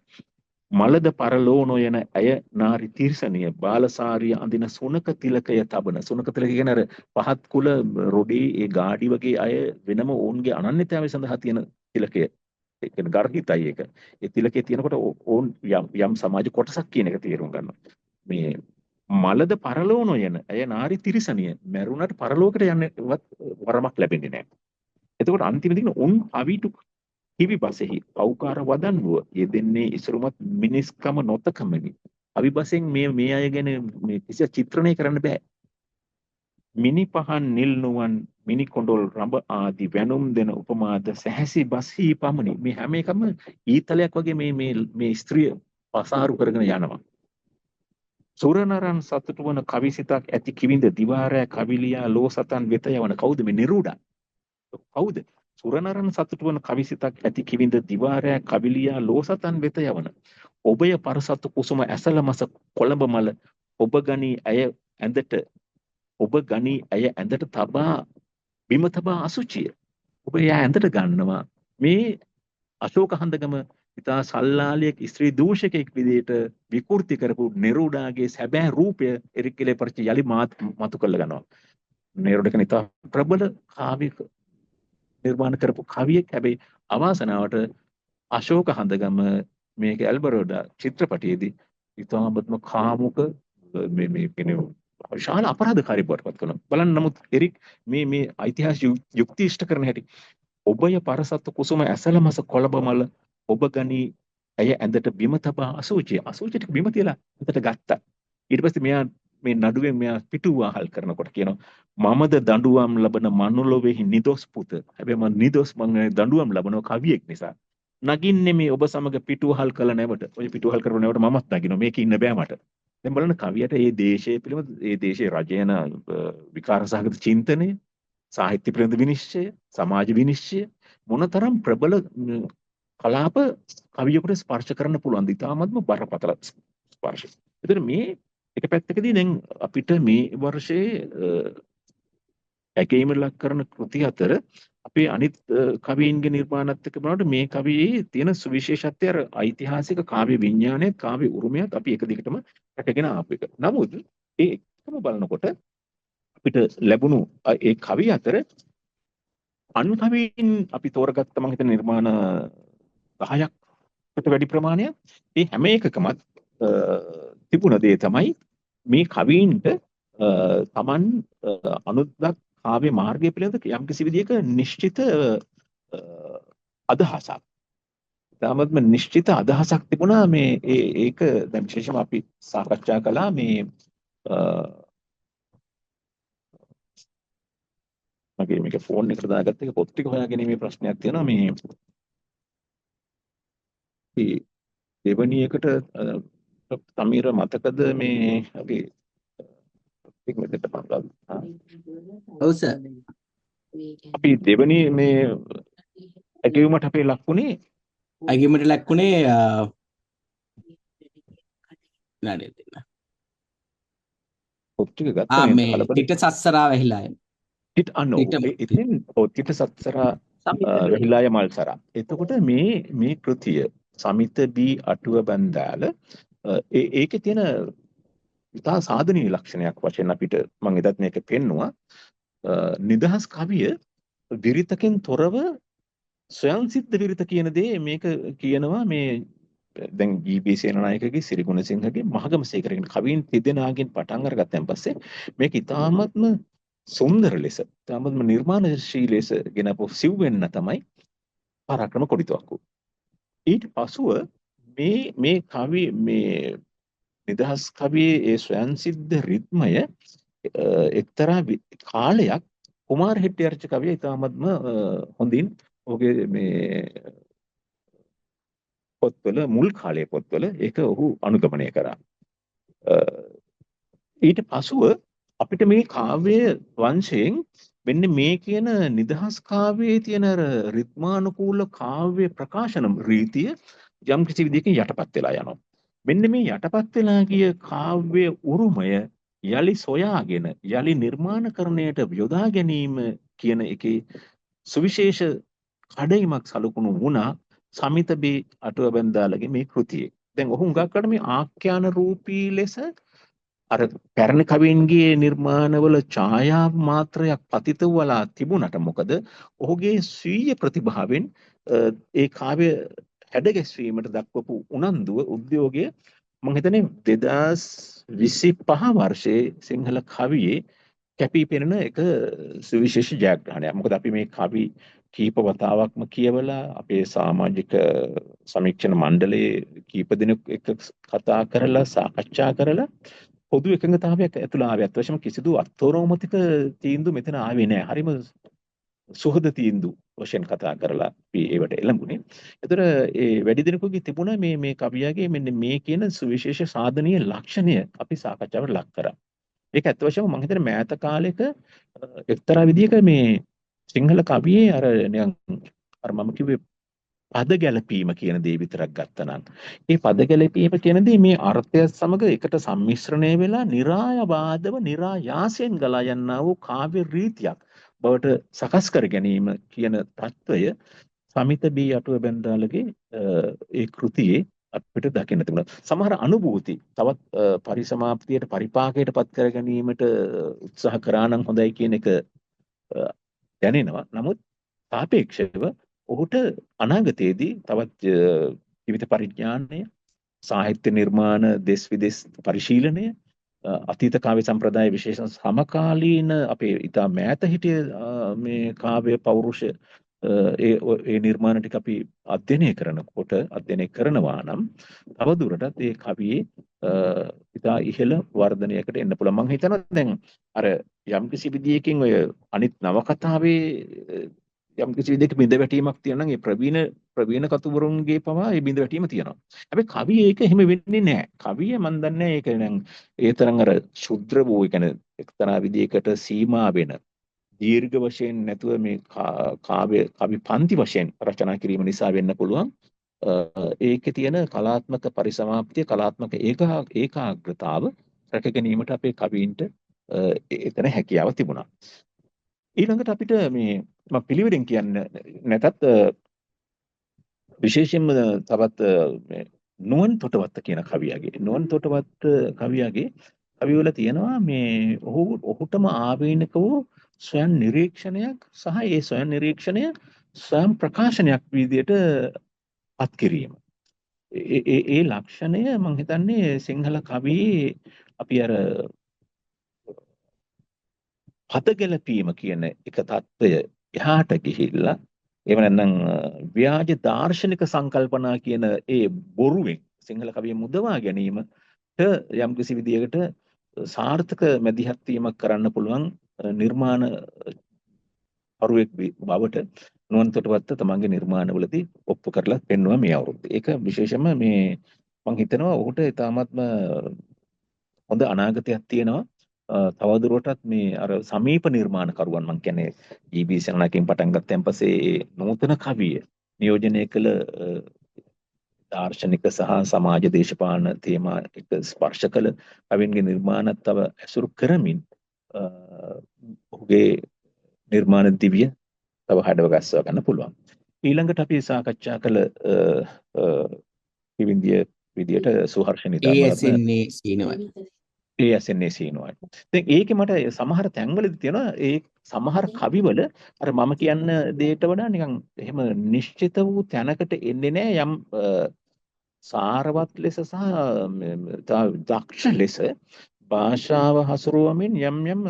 මලද පරලෝ නොයන ඇය නාරි තිර්සනිය බාලසාරිය අඳින සුනක තිලකය තබන. සුනක තිලක කියන්නේ අර පහත් කුල රොඩේ ඒ ගාඩි වගේ අය වෙනම ඔවුන්ගේ අනන්‍යතාවය සඳහා තියෙන තිලකය. ඒ කියන්නේ ගර්හිතයි ඒක. ඒ තිලකේ තියෙනකොට ඔවුන් යම් යම් සමාජ කොටසක් කියන එක තේරුම් ගන්නවා. මේ මලද පරලෝ නොයන ඇය නාරි තිරිසනිය මැරුණට පරලෝකයට යන්නවත් වරමක් ලැබෙන්නේ නැහැ. එතකොට අන්තිම දින උන් අවිටු කිවි බසෙහි පෞකාර වදන්වුව යෙදෙන්නේ ඉසුරුමත් මිනිස්කම නොතකමනි. අවිබසෙන් මේ මේ අය ගැන මේ කිසි චිත්‍රණය කරන්න බෑ. මිනි පහන් නිල් නුවන් මිනි කොඬොල් රඹ ආදී වැනුම් දෙන උපමාද සැහැසි බස්හි පමණි. මේ හැම එකම ඊතලයක් වගේ මේ මේ මේ ස්ත්‍රිය පසාරු කරගෙන යනවා. සුරනරන් සතුටු වන කවිසිතක් ඇති කිවිඳ දිවාරෑ කවිලියා ලෝ සතන් වෙත යවන කවුද මේ නිරූඩා? කවුද? සුරනරන් සතුටු වන කවිසිතක් ඇති කිවිඳ දිවාරෑ කවිලියා ලෝ සතන් වෙත යවන ඔබය පරසතු කුසුම ඇසල මස කොළඹ මල ඔබ ගනී ඇය ඇඳට ඔබ ගනී ඇය ඇඳට තබා බිම තබා අසුචිය. ඔබ එයා ඇඳට ගන්නවා. මේ අශෝක හඳගම ඉතා සල්ලාලියෙක් ස්ත්‍රී දූෂකෙක් විදිහට විකෘති කරපු නෙරුඩාගේ සැබෑ රූපය එරික් කෙලේ පරිචය යලි මතු කරලා ගන්නවා. නෙරුඩා කියන්නේ ඉතා ප්‍රබල කාව්‍ය නිර්මාණ කරපු කවියෙක්. හැබැයි අවාසනාවට අශෝක හඳගම මේක ඇල්බරෝඩා චිත්‍රපටයේදී ඉතාමත්ම කාමුක මේ මේ කියන්නේ විශාල අපරාධකාරී බවට පත් කරනවා. බලන්න නමුත් එරික් මේ මේ ඓතිහාසික යුක්ති ඉෂ්ට කරන හැටි. ඔබය පරසත්තු කුසුම ඇසල මස කොළඹ මල ඔබ ගනී ඇය ඇඳට බිම තබා අසුචිය. අසුචි ටික බිම තියලා ඇඳට ගත්තා. ඊට පස්සේ මෙයා මේ නඩුවෙන් මෙයා පිටුවහල් කරනකොට කියනවා මමද දඬුවම් ලබන මනුලොවෙහි නිදොස් පුත. හැබැයි මං නිදොස්, මං දඬුවම් ලබන කවියෙක් නිසා. නගින්නේ මේ ඔබ සමග පිටුවහල් කළ නැවට. ඔය පිටුවහල් කරන නැවට මමත් නගිනවා. මේක ඉන්න බෑ මට. දැන් බලන්න කවියට ඒ දේශය පිළිබඳ ඒ දේශයේ රජයන විකාර සහගත චින්තනය, සාහිත්‍ය පිළිබඳ විනිශ්චය, සමාජ විනිශ්චය මොනතරම් ප්‍රබල කලාප කවියෙකුට ස්පර්ශ කරන්න පුළුවන්ද? ඉතාමත්ම බරපතල ස්පර්ශ. එතන මේ එක පැත්තකදී දැන් අපිට මේ වර්ෂයේ ඇගයීම ලක් කරන කෘති අතර අපේ අනිත් කවීන්ගේ නිර්මාණත් එක්ක බලනකොට මේ කවියේ තියෙන සුවිශේෂත්වය අර ඓතිහාසික කාව්‍ය විඥානයත් කාව්‍ය උරුමයත් අපි එක දිගටම රැකගෙන ආපු එක. නමුත් ඒ එකම බලනකොට අපිට ලැබුණු ඒ කවි අතර අන් කවීන් අපි තෝරගත්ත මං හිතන නිර්මාණ 10කට වැඩි ප්‍රමාණයක් ඒ හැම එකකමත් තිබුණ දේ තමයි මේ කවීන්ට තමන් අනුද්දක් කාව්‍ය මාර්ගය පිළිබඳ යම්කිසි විදියක නිශ්චිත අදහසක්, ඉතාමත්ම නිශ්චිත අදහසක් තිබුණා. මේ ඒක දැන් විශේෂයෙන්ම අපි සාකච්ඡා කළා මේ මගේ මේක ෆෝන් එකට දාගත්ත එක පොත් ටික හොයාගැනීමේ ප්‍රශ්නයක් තියෙනවා. මේ දෙවැනි එකට තමීර මතකද මේ අපි ටික මෙතනට මම ගත්තා. ඔව් සර්. අපි දෙවැනි මේ ඇගයුමට අපේ ලක්ුණේ ඇගයුමට ලක්ුණේ විනාඩියක් දෙන්න. පොත් ටික ගත්තා මේ තිට සත්සරා වැහිලා යන. තිට අන්න ඉතින් ඔව් තිට සත්සරා වැහිලා ය මල්සරා. එතකොට මේ මේ කෘතිය සමිත බී අටුව බන්දාල ඒකේ තියෙන ඉතා සාධනීය ලක්ෂණයක් වශයෙන් අපිට මම එදත් මේක පෙන්නුවා. නිදහස් කවිය විරිතකින් තොරව ස්වයංසිද්ධ විරිත කියන දේ මේක කියනවා. මේ දැන් ජී.බී. සේනානායකගේ සිරිගුණසිංහගේ මහගම සේකරගෙන් කවීන් තිදෙනාගෙන් පටන් අරගත්තන් පස්සේ මේක ඉතාමත්ම සුන්දර ලෙස ඉතාමත්ම නිර්මාණශීලී ලෙස ගෙනපු සිව්වෙන්න තමයි පරාක්‍රම කොඩිතුවක්කු. ඊට පසුව මේ මේ කවි මේ නිදහස් කවියේ ඒ ස්වයංසිද්ධ රිද්මය එක්තරා කාලයක් කුමාර හෙට්ටිආරච්චි කවිය ඉතාමත්ම හොඳින් ඔහුගේ මේ පොත්වල මුල් කාලයේ පොත්වල ඒක ඔහු අනුගමනය කරා. ඊට පසුව අපිට මේ කාව්‍ය වංශයෙන් මෙන්න මේ කියන නිදහස් කාව්‍යයේ තියෙන අර රිද්මානුකූල කාව්‍ය ප්‍රකාශන රීතිය යම් කිසි විදිහකින් යටපත් වෙලා යනවා. මෙන්න මේ යටපත් වෙලා ගිය කාව්‍ය උරුමය යලි සොයාගෙන යලි නිර්මාණකරණයට යොදා ගැනීම කියන එකේ සුවිශේෂ කඩයිමක් සලකුණු වුණා සමිත බී අටුවබැන්දාලගේ මේ කෘතියේ. දැන් ඔහු හුඟක් අර මේ ආඛ්‍යාන රූපී ලෙස අර පැරණි කවීන්ගේ නිර්මාණවල ඡායා මාත්‍රයක් පතිත වලා තිබුණට මොකද ඔහුගේ ස්වීය ප්‍රතිභාවෙන් ඒ කාව්‍ය හැඩ ගැස්වීමට දක්වපු උනන්දුව උද්‍යෝගය මං හිතන්නේ 2025 වර්ෂයේ සිංහල කවියේ කැපී පෙනෙන එක සුවිශේෂ ජයග්‍රහණයක්. මොකද අපි මේ කවි කීප වතාවක්ම කියවලා අපේ සමාජික සමීක්ෂණ මණ්ඩලයේ කීප දෙනෙක් එක්ක කතා කරලා සාකච්ඡා කරලා පොදු එකඟතාවයක් ඇතුළ ආවේ. අත් වශයෙන්ම කිසිදු අත්තරෝමතික තීන්දුව මෙතන ආවේ නෑ. හරිම සුහද තීන්දුව වශයෙන් කතා කරලා අපි ඒවට එළඹුණේ. ඒතර ඒ වැඩි දෙනෙකුගේ තිබුණා මේ මේ කවියාගේ මෙන්න මේ කියන සුවිශේෂ සාධනීය ලක්ෂණය අපි සාකච්ඡාවට ලක් කරා. ඒක ඇත්ත වශයෙන්ම මම හිතන්නේ මෑත කාලෙක එක්තරා විදියක මේ සිංහල කවියේ අර නිකන් අර මම කිව්වේ පද ගැලපීම කියන දේ විතරක් ගත්තා නම් ඒ පද ගැලපීම කියන දේ මේ අර්ථයත් සමග එකට සම්මිශ්‍රණය වෙලා නිරායවාදව නිරායාසයෙන් ගලා යන්නා වූ කාව්‍ය රීතියක් බවට සකස් කර ගැනීම කියන తত্ত্বය සමිත බී අටුව බැන්දාලගේ ඒ කෘතියේ අපිට දකින්න තිබුණා. සමහර අනුභූති තවත් පරිසමාප්තියට පරිපාකයට පත් කර ගැනීමට උත්සාහ කරා නම් හොඳයි කියන එක දැනෙනවා. නමුත් සාපේක්ෂව ඔහුට අනාගතයේදී තවත් ජීවිත පරිඥානය, සාහිත්‍ය නිර්මාණ දෙස් විදෙස් පරිශීලනය, අතීත කාව්‍ය සම්ප්‍රදාය විශේෂ සමකාලීන අපේ ඉතා මෑත හිටිය මේ කාව්‍ය පෞරුෂ ඒ ඒ නිර්මාණ ටික අපි අධ්‍යයනය කරනකොට අධ්‍යයනය කරනවා නම් තවදුරටත් ඒ කවියේ ඉතා ඉහළ වර්ධනයකට එන්න පුළුවන්. මං හිතනවා දැන් අර යම්කිසි විදියකින් ඔය අනිත් නවකතාවේ යම්කිසි විදියක බිඳ වැටීමක් තියෙනවා නම් ඒ ප්‍රවීණ ප්‍රවීණ කතුවරුන්ගේ පවා ඒ බිඳ වැටීම තියෙනවා. හැබැයි කවිය ඒක එහෙම වෙන්නේ නැහැ. කවිය මං දන්නේ ඒක දැන් ඒ තරම් අර ශුද්‍ර වූ ඒ කියන්නේ එක්තරා විදියකට සීමා වෙන දීර්ඝ වශයෙන් නැතුව මේ කාව්‍ය කවි පන්ති වශයෙන් රචනා කිරීම නිසා වෙන්න පුළුවන්. ඒකේ තියෙන කලාත්මක පරිසමාප්තිය කලාත්මක ඒකාග්‍රතාව රැක ගැනීමට අපේ කවීන්ට එතන හැකියාව තිබුණා. ඊළඟට අපිට මේ මම පිළිවෙලින් කියන්න නැතත් විශේෂයෙන්ම තවත් මේ නුවන් තොටවත්ත කියන කවියාගේ නුවන් තොටවත්ත කවියාගේ කවිවල තියෙනවා මේ ඔහුටම ආවේනික වූ ස්වයං නිරීක්ෂණයක් සහ ඒ ස්වයං නිරීක්ෂණය ස්වයං ප්‍රකාශනයක් විදියට පත් කිරීම. ඒ ඒ ඒ ලක්ෂණය මං හිතන්නේ සිංහල කවියේ අපි අර පද ගැලපීම කියන එක తত্ত্বය එහාට ගිහිල්ලා එහෙම නැත්නම් ව්‍යාජ දාර්ශනික සංකල්පනා කියන ඒ බොරුවෙන් සිංහල කවිය මුදවා ගැනීමට යම්කිසි විදියකට සාර්ථක මැදිහත් වීමක් කරන්න පුළුවන් නිර්මාණ කරුවෙක් බවට නුවන් තොටවත්ත තමන්ගේ නිර්මාණවලදී ඔප්පු කරලා පෙන්වුවා මේ අවුරුද්දේ. ඒක විශේෂයෙන්ම මේ මං හිතනවා ඔහුට ඉතාමත්ම හොඳ අනාගතයක් තියෙනවා. තවදුරටත් මේ අර සමීප නිර්මාණකරුවන් මං කියන්නේ ජී.බී. සේනානායකෙන් පටන් ගත්තයින් පස්සේ ඒ නූතන කවිය නියෝජනය කළ දාර්ශනික සහ සමාජ දේශපාලන තේමා එක්ක ස්පර්ශ කළ කවින්ගේ නිර්මාණත් තව ඇසුරු කරමින් ඔහුගේ නිර්මාණ දිවිය තව හැඩව ගස්වා ගන්න පුළුවන්. ඊළඟට අපි සාකච්ඡා කළ කිවින්දිය විදියට සුහර්ෂණී ධර්මරත්න ASNA සීනුවයි. ASNA සීනුවයි. දැන් ඒකේ මට සමහර තැන්වලදී තියෙනවා ඒ සමහර කවිවල අර මම කියන්න දෙයට වඩා නිකන් එහෙම නිශ්චිත වූ තැනකට එන්නේ නෑ යම් සාරවත් ලෙස සහ දක්ෂ ලෙස භාෂාව හසුරුවමින් යම් යම්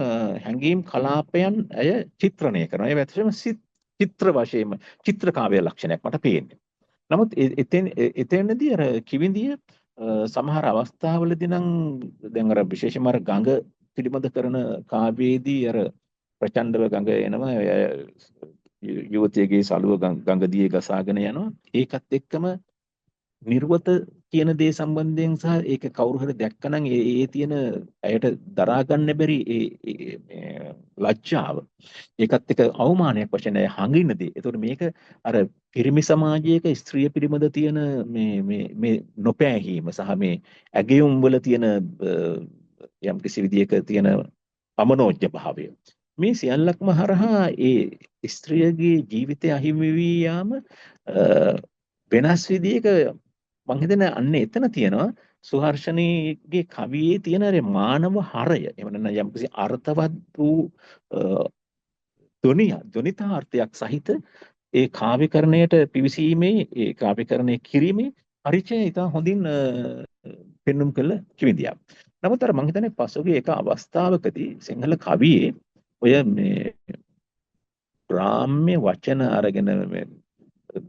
හැඟීම් කලාපයන් ඇය චිත්‍රණය කරනවා. ඒ ඇත්තටම චිත්‍ර වශයෙන්ම චිත්‍ර කාව්‍ය ලක්ෂණයක් මට පේන්නේ. නමුත් එතෙන්දී අර කිවිඳිය සමහර අවස්ථාවලදී නම් දැන් අර විශේෂයෙන්ම අර ගඟ පිළිබඳ කරන කාව්‍යයේදී අර ප්‍රචණ්ඩව ගඟ එනවා යුවතියගේ සලුව ගඟ දිගේ ගසාගෙන යනවා. ඒකත් එක්කම නිර්වත කියන දේ සම්බන්ධයෙන් සහ ඒක කවුරු හරි දැක්කනම් ඒ ඒ තියෙන ඇයට දරා ගන්න බැරි ඒ ඒ මේ ලැජ්ජාව, ඒකත් එක්ක අවමානයක් වශයෙන් ඇය හංගින දේ. ඒතකොට මේක අර පිරිමි සමාජයක ස්ත්‍රිය පිළිබඳ තියෙන මේ මේ මේ නොපෑහීම සහ මේ ඇගයුම් වල තියෙන යම් කිසි විදියක තියෙන අමනෝජ්‍ය භාවය, මේ සියල්ලක්ම හරහා ඒ ස්ත්‍රියගේ ජීවිතය අහිමි වී යාම වෙනස් විදියක මං හිතන්නේ අන්න එතන තියෙනවා සුහර්ෂණීගේ කවියේ තියෙන අර මානව හරය. එහෙම නැත්නම් යම්කිසි අර්ථවත් වූ ධ්වනිතාර්ථයක් සහිත ඒ කාව්‍යකරණයට පිවිසීමේ, ඒ කාව්‍යකරණය කිරීමේ පරිචය ඉතා හොඳින් පෙන්නුම් කළ කිවිඳියක්. නමුත් අර මං හිතන්නේ පසුගිය එක අවස්ථාවකදී සිංහල කවියේ ඔය මේ ග්‍රාම්‍ය වචන අරගෙන මේ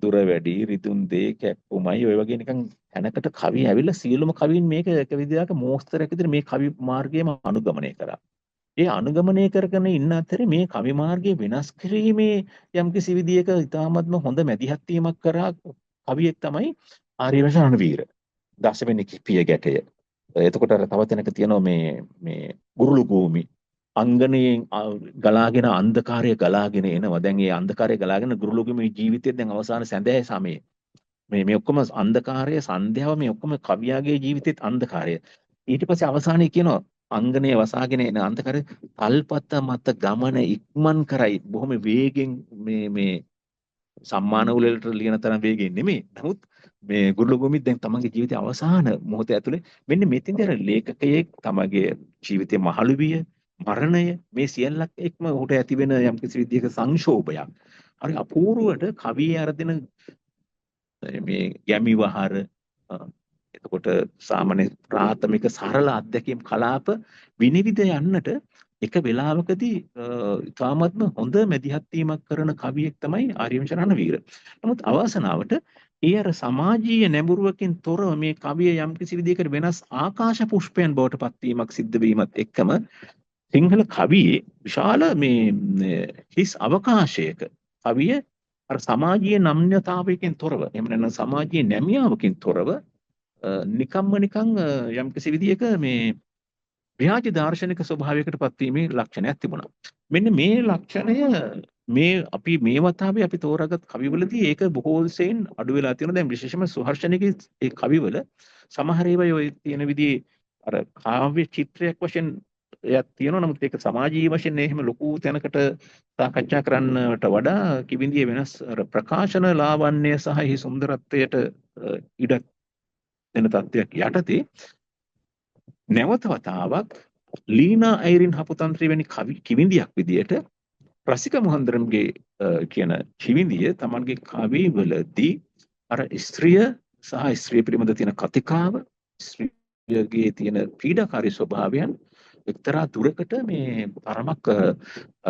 දුර වැඩි, රිදුන් දේ, කැප්පුමයි ඔය වගේ නිකන් තැනකට කවි ඇවිල්ලා සියලුම කවීන් මේක එක විදිහක මෝස්තරයක් විදිහට මේ කවි මාර්ගයම අනුගමනය කරා. ඒ අනුගමනය කරගෙන ඉන්න අතරේ මේ කවි මාර්ගය වෙනස් කිරීමේ යම්කිසි විදියක ඉතාමත්ම හොඳ මැදිහත් වීමක් කරා කවියෙක් තමයි ආර්යවංශ රණවීර. දසවෙනි පිය ගැටය. එතකොට අර තව තැනක තියෙනවා මේ මේ ගුරුළු භූමි අංගණයෙන් ගලාගෙන අන්ධකාරය ගලාගෙන එනවා. දැන් ඒ අන්ධකාරය ගලාගෙන ගුරුළු භූමි ජීවිතය දැන් අවසාන සැඳෑ සමයේ. මේ මේ ඔක්කොම අන්ධකාරය, සන්ධ්‍යාව, මේ ඔක්කොම කවියාගේ ජීවිතේත් අන්ධකාරය. ඊට පස්සේ අවසානයේ කියනවා අංගණය වසාගෙන එන අන්ධකාරය තල්පත මත ගමන ඉක්මන් කරයි. බොහොම වේගෙන් මේ මේ සම්මාන උලෙලට ලියන තරම් වේගෙන් නෙමෙයි. නමුත් මේ ගුරුළු භූමිත් දැන් තමන්ගේ ජීවිතයේ අවසාන මොහොත ඇතුලේ මෙන්න මෙතෙන්දී අර ලේඛකයෙක් තමගේ ජීවිතයේ මහලු විය, මරණය, මේ සියල්ලක් එක්ම ඔහුට ඇති වෙන යම්කිසි විදිහක සංශෝභයක්. හරි අපූර්වට කවියේ අර දෙන මේ ගැමි වහර, එතකොට සාමාන්‍ය ප්‍රාථමික සරල අත්දැකීම් කලාප විනිවිද යන්නට එක වෙලාවකදී ඉතාමත්ම හොඳ මැදිහත් වීමක් කරන කවියෙක් තමයි ආර්යවංශ රණවීර. නමුත් අවාසනාවට ඒ අර සමාජීය නැඹුරුවකින් තොරව මේ කවිය යම්කිසි විදිහකට වෙනස් ආකාශ පුෂ්පයන් බවට පත්වීමක් සිද්ධ වීමත් එක්කම සිංහල කවියේ විශාල මේ හිස් අවකාශයක කවිය අර සමාජීය නම්‍යතාවයකින් තොරව, එහෙම නැත්නම් සමාජීය නැමියාවකින් තොරව නිකම්ම නිකං යම්කිසි විදියක මේ ව්‍යාජ දාර්ශනික ස්වභාවයකට පත්වීමේ ලක්ෂණයක් තිබුණා. මෙන්න මේ ලක්ෂණය මේ අපි මේ වතාවේ අපි තෝරාගත් කවිවලදී ඒක බොහෝ සෙයින් අඩු වෙලා තියෙනවා. දැන් විශේෂයෙන්ම සුහර්ෂණිකේ ඒ කවිවල සමහර ඒවා ඔය තියෙන විදිහේ අර කාව්‍ය චිත්‍රයක් වශයෙන් එයක් තියෙනවා. නමුත් ඒක සමාජීය වශයෙන් එහෙම ලොකු තැනකට සාකච්ඡා කරන්නට වඩා කිවිඳියේ වෙනස් අර ප්‍රකාශන ලාවන්‍ය සහ එහි සුන්දරත්වයට ඉඩ දෙන තත්ත්වයක් යටතේ නැවත වතාවක් ලීනා අයිරින් හපුතන්ත්‍රය වැනි කවි කිවිඳියක් විදියට රසික මොහන්දරම්ගේ කියන කිවිඳිය තමන්ගේ කවිවලදී අර ස්ත්‍රිය සහ ස්ත්‍රිය පිළිබඳ තියෙන කතිකාව, ස්ත්‍රියගේ තියෙන පීඩාකාරී ස්වභාවයන් එක්තරා දුරකට මේ තරමක්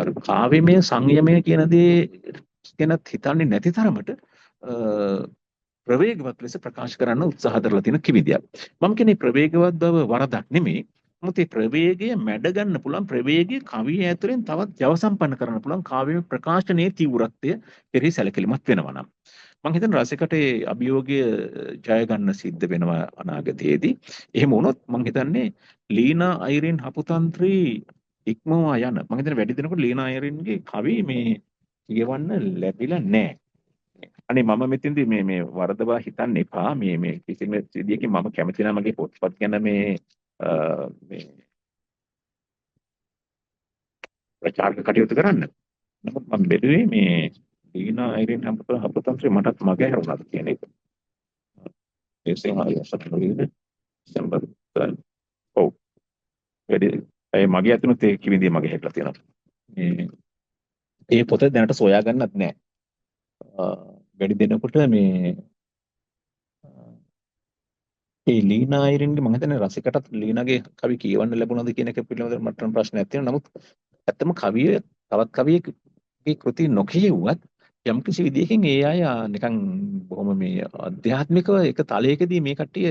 අර කාව්‍යමය සංයමය කියන දේ ගැනත් හිතන්නේ නැති තරමට ප්‍රවේගවත් ලෙස ප්‍රකාශ කරන්න උත්සාහ කරලා තියෙන කිවිඳියක්. මම කියන්නේ ප්‍රවේගවත් බව වරදක් නෙමෙයි. නමුත් මේ ප්‍රවේගය මැඩ ගන්න පුළුවන්, ප්‍රවේගය කවිය ඇතුලෙන් තවත් ජව සම්පන්න කරන්න පුළුවන් කාව්‍යමය ප්‍රකාශනයේ තීව්‍රත්වය කෙරෙහි සැලකිලිමත් වෙනවා නම්. මං හිතන්නේ රසිකට ඒ අභියෝගය ජය ගන්න සිද්ධ වෙනවා අනාගතයේදී. එහෙම වුණොත් මං හිතන්නේ ලීනා අයිරින් හපුතන්ත්‍රී ඉක්මවා යන, මං හිතන්නේ වැඩි දෙනෙකුට ලීනා අයිරින්ගේ කවි මේ කියවන්න ලැබිලා නැහැ. අනේ මම මෙතෙන්දී මේ මේ වරදවා හිතන්න එපා. මේ මේ කිසිම විදියකින් මම කැමති නෑ මගේ පොත්පත් ගැන මේ මේ ප්‍රචාරක කටයුතු කරන්න. නමුත් මම බැලුවේ මේ ලීනා අයිරින් හපුතන්ත්‍රී මටත් මග හැරුණාද කියන එක. ඒ සිංහල සතරවෙනි දෙසැම්බර්. ඔව්. වැඩි ඒ මගේ අතිනුත් ඒ කිවිඳිය මගේ හැදලා තියෙනවා. මේ ඒ පොත දැනට සොයා ගන්නත් නෑ. වැඩි දෙනකොට මේ ඒ ලීනා අයිරින්ගේ මම හිතන්නේ රසිකටත් ලීනාගේ කවි කියවන්න ලැබුණාද කියන එක පිළිබඳව මට නම් ප්‍රශ්නයක් තියෙනවා. නමුත් ඇත්තම කවිය තවත් කවියෙක්ගේ කෘති නොකියෙව්වත් යම්කිසි විදියකින් ඒ අය නිකන් බොහොම මේ ආධ්‍යාත්මිකව එක තලයකදී මේ කට්ටිය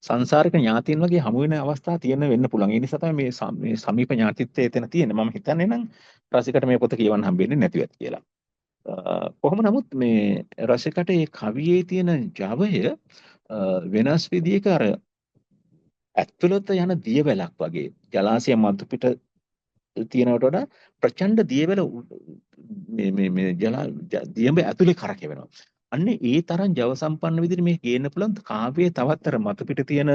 සංසාරික ඥාතීන් වගේ හමු වෙන අවස්ථා තියෙන වෙන්න පුළුවන්. ඒ නිසා තමයි මේ මේ සමීප ඥාතිත්වය එතන තියෙන්නේ. මම හිතන්නේ නම් රසිකට මේ පොත කියවන්න හම්බෙන්නේ නැතිව ඇති කියලා. කොහොම නමුත් මේ රසිකට මේ කවියේ තියෙන ජවය වෙනස් විදියක අර ඇතුළත යන දියවැලක් වගේ ජලාශය මතු පිට තියෙනවට වඩා ප්‍රචණ්ඩ දියවැල මේ මේ මේ ජලා දියඹ ඇතුලේ කරකැවෙනවා. අන්න ඒ තරම් ජව සම්පන්න විදිහට මේ ගේන්න පුළුවන් කාව්‍යයේ තවත් අර මතු පිට තියෙන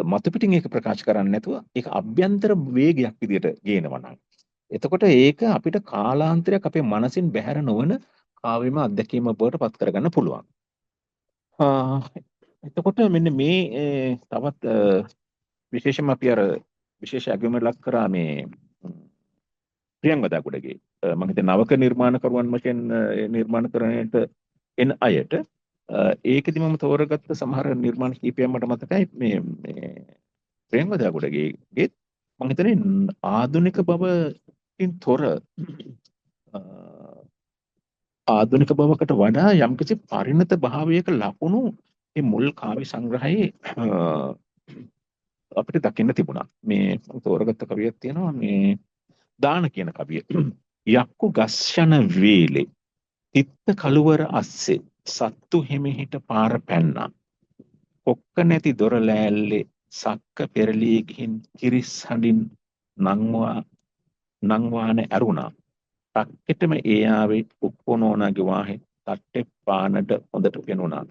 මතු පිටින් ඒක ප්‍රකාශ කරන්නේ නැතුව ඒක අභ්‍යන්තර වේගයක් විදිහට ගේනවා නම්, එතකොට ඒක අපිට කාලාන්තරයක් අපේ මනසින් බැහැර නොවන කාව්‍යම අත්දැකීම බවට පත් කරගන්න පුළුවන්. එතකොට මෙන්න මේ තවත් විශේෂයෙන්ම අපි අර විශේෂ අගයකට ලක් කරා මේ ප්‍රියංවදා ගොඩගේ, මම හිතන්නේ නවක නිර්මාණකරුවන් වශයෙන් නිර්මාණකරණයට එන අයට ඒකෙදි මම තෝරගත්ත සමහර නිර්මාණ කීපයක් මට මතකයි. මේ මේ ප්‍රියංවදා ගොඩගේගෙත් මම හිතන්නේ ආධුනික බවකින් තොර, ආධුනික බවකට වඩා යම්කිසි පරිණත භාවයක ලකුණු මේ මුල් කාව්‍ය සංග්‍රහයේ අපිට දකින්න තිබුණා. මේ මම තෝරගත්ත කවියක් තියෙනවා, මේ දාන කියන කවිය. යක්කු ගස් යන වේලේ තිත්ත කළුවර අස්සේ සත්තු හිමිහිට පාර පැන්නා. කොක්ක නැති දොර ලෑල්ලේ සක්ක පෙරලී ගිහින් කිරිස් හඬින් නංවා නංවාන ඇරුණා. ටක්කෙටම ඒ ආවේ උක්කොනෝනාගේ වාහේ තට්ටේ පානට හොඳට පෙනුණා.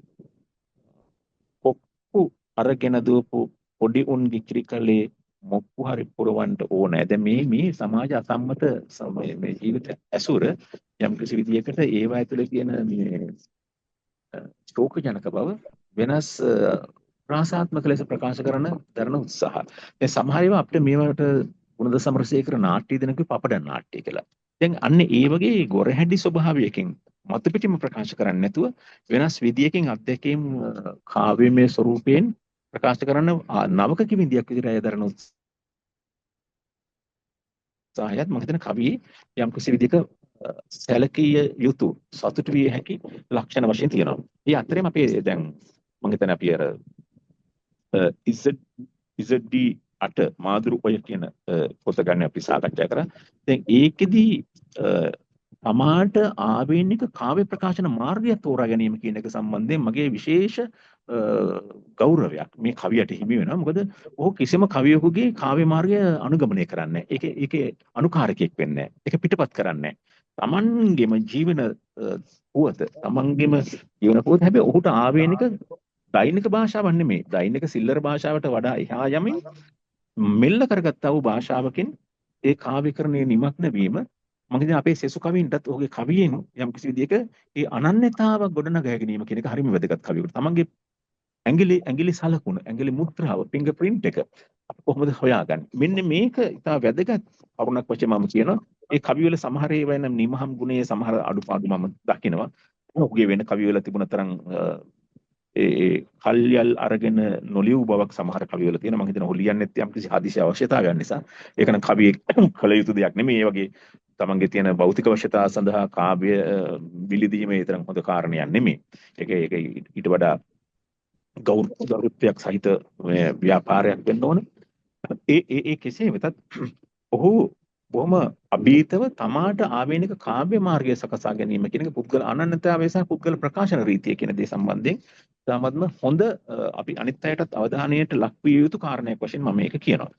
කොක්කු අරගෙන දුවපු පොඩි උන්ගේ කිරිකලේ මොක්කු හරි පුරවන්න ඕනෑ. දැන් මේ මේ සමාජ අසම්මත මේ ජීවිත ඇසුර යම් කිසි විදියකට ඒවා ඇතුලේ තියෙන මේ ශෝකජනක බව වෙනස් ප්‍රාසාත්මක ලෙස ප්‍රකාශ කරන දරන උත්සාහ. දැන් සමහර ඒවා අපිට මේවට ගුණද සමරසේකර නාට්‍ය දෙන කිව්ව පපඩම් නාට්‍ය කියලා. දැන් අන්න ඒ වගේ ගොරහැඩි ස්වභාවයකින් මතු පිටින්ම ප්‍රකාශ කරන්නේ නැතුව වෙනස් විදියකින් අත්දැකීම් කාව්‍යමය ස්වරූපයෙන් ප්‍රකාශ කරන නවක කිවිඳියක් විදිහට අය දරන උත්සාහයත් මම හිතන කවියේ යම් කිසි විදිහක සැලකිය යුතු සතුටු විය හැකි ලක්ෂණ වශයෙන් තියෙනවා. මේ අතරේම අපේ දැන් මම හිතන්නේ අපි අර ZD 8 මාදුරු ඔය කියන පොත ගන්න අපි සාකච්ඡා කරා. දැන් ඒකෙදි තමාට ආවේනික කාව්‍ය ප්‍රකාශන මාර්ගය තෝරා ගැනීම කියන එක සම්බන්ධයෙන් මගේ විශේෂ ගෞරවයක් මේ කවියට හිමි වෙනවා. මොකද ඔහු කිසිම කවියෙකුගේ කාව්‍ය මාර්ගය අනුගමනය කරන්නේ නැහැ. ඒකේ අනුකාරකයෙක් වෙන්නේ නැහැ. ඒක පිටපත් කරන්නේ නැහැ. තමන්ගේම ජීවන පුවත, තමන්ගේම ජීවන පුවත, හැබැයි ඔහුට ආවේනික දෛනික භාෂාවක් නෙමෙයි. දෛනික සිල්ලර භාෂාවට වඩා එහා යමින් මෙල්ල කරගත්තා වූ භාෂාවකින් ඒ කාව්‍යකරණයේ නිමග්න වීම මම හිතන්නේ අපේ සෙසු කවීන්ටත් ඔහුගේ කවියෙන් යම් කිසි විදියක ඒ අනන්‍යතාව ගොඩනගා ගැනීම කියන එක හරිම වැදගත් කවියෙකුට. තමන්ගේ ඇඟිලි ඇඟිලි සලකුණ, ඇඟිලි මුද්‍රාව, ෆින්ගර් ප්‍රින්ට් එක අපි කොහොමද හොයාගන්නේ? මෙන්න මේක ඉතා වැදගත් කරුණක් වශයෙන් මම කියනවා. ඒ කවිවල සමහර ඒවා නම් නිමහම් ගුණයේ සමහර අඩුපාඩු මම දකිනවා. ඔහුගේ වෙන කවිවල තිබුණ තරම් ඒ ඒ කල්යල් අරගෙන නොලියු බවක් සමහර කවිවල තියෙනවා. මම හිතනවා ඔහු ලියන්නෙත් යම් කිසි හදිසි අවශ්‍යතාවයක් නිසා. ඒක නම් කවියෙක් කළ යුතු දෙයක් නෙමෙයි. ඒ වගේ තමන්ගේ තියෙන භෞතික අවශ්‍යතා සඳහා කාව්‍ය විලිදීම ඒ තරම් හොඳ කාරණයක් නෙමෙයි. ඒක ඒක ඊට වඩා ගෞරවයක් සහිත ව්‍යාපාරයක් වෙන්න ඕන. ඒ ඒ ඒ කෙසේ වෙතත් ඔහු බොහොම අභීතව තමාට ආවේනික කාව්‍ය මාර්ගය සකසා ගැනීම කියන එක පුද්ගල අනන්‍යතාවය සහ පුද්ගල ප්‍රකාශන රීතිය කියන දේ සම්බන්ධයෙන් ඉතාමත්ම හොඳ අපි අනිත් අයටත් අවධානයට ලක් විය යුතු කාරණයක් වශයෙන් මම මේක කියනවා.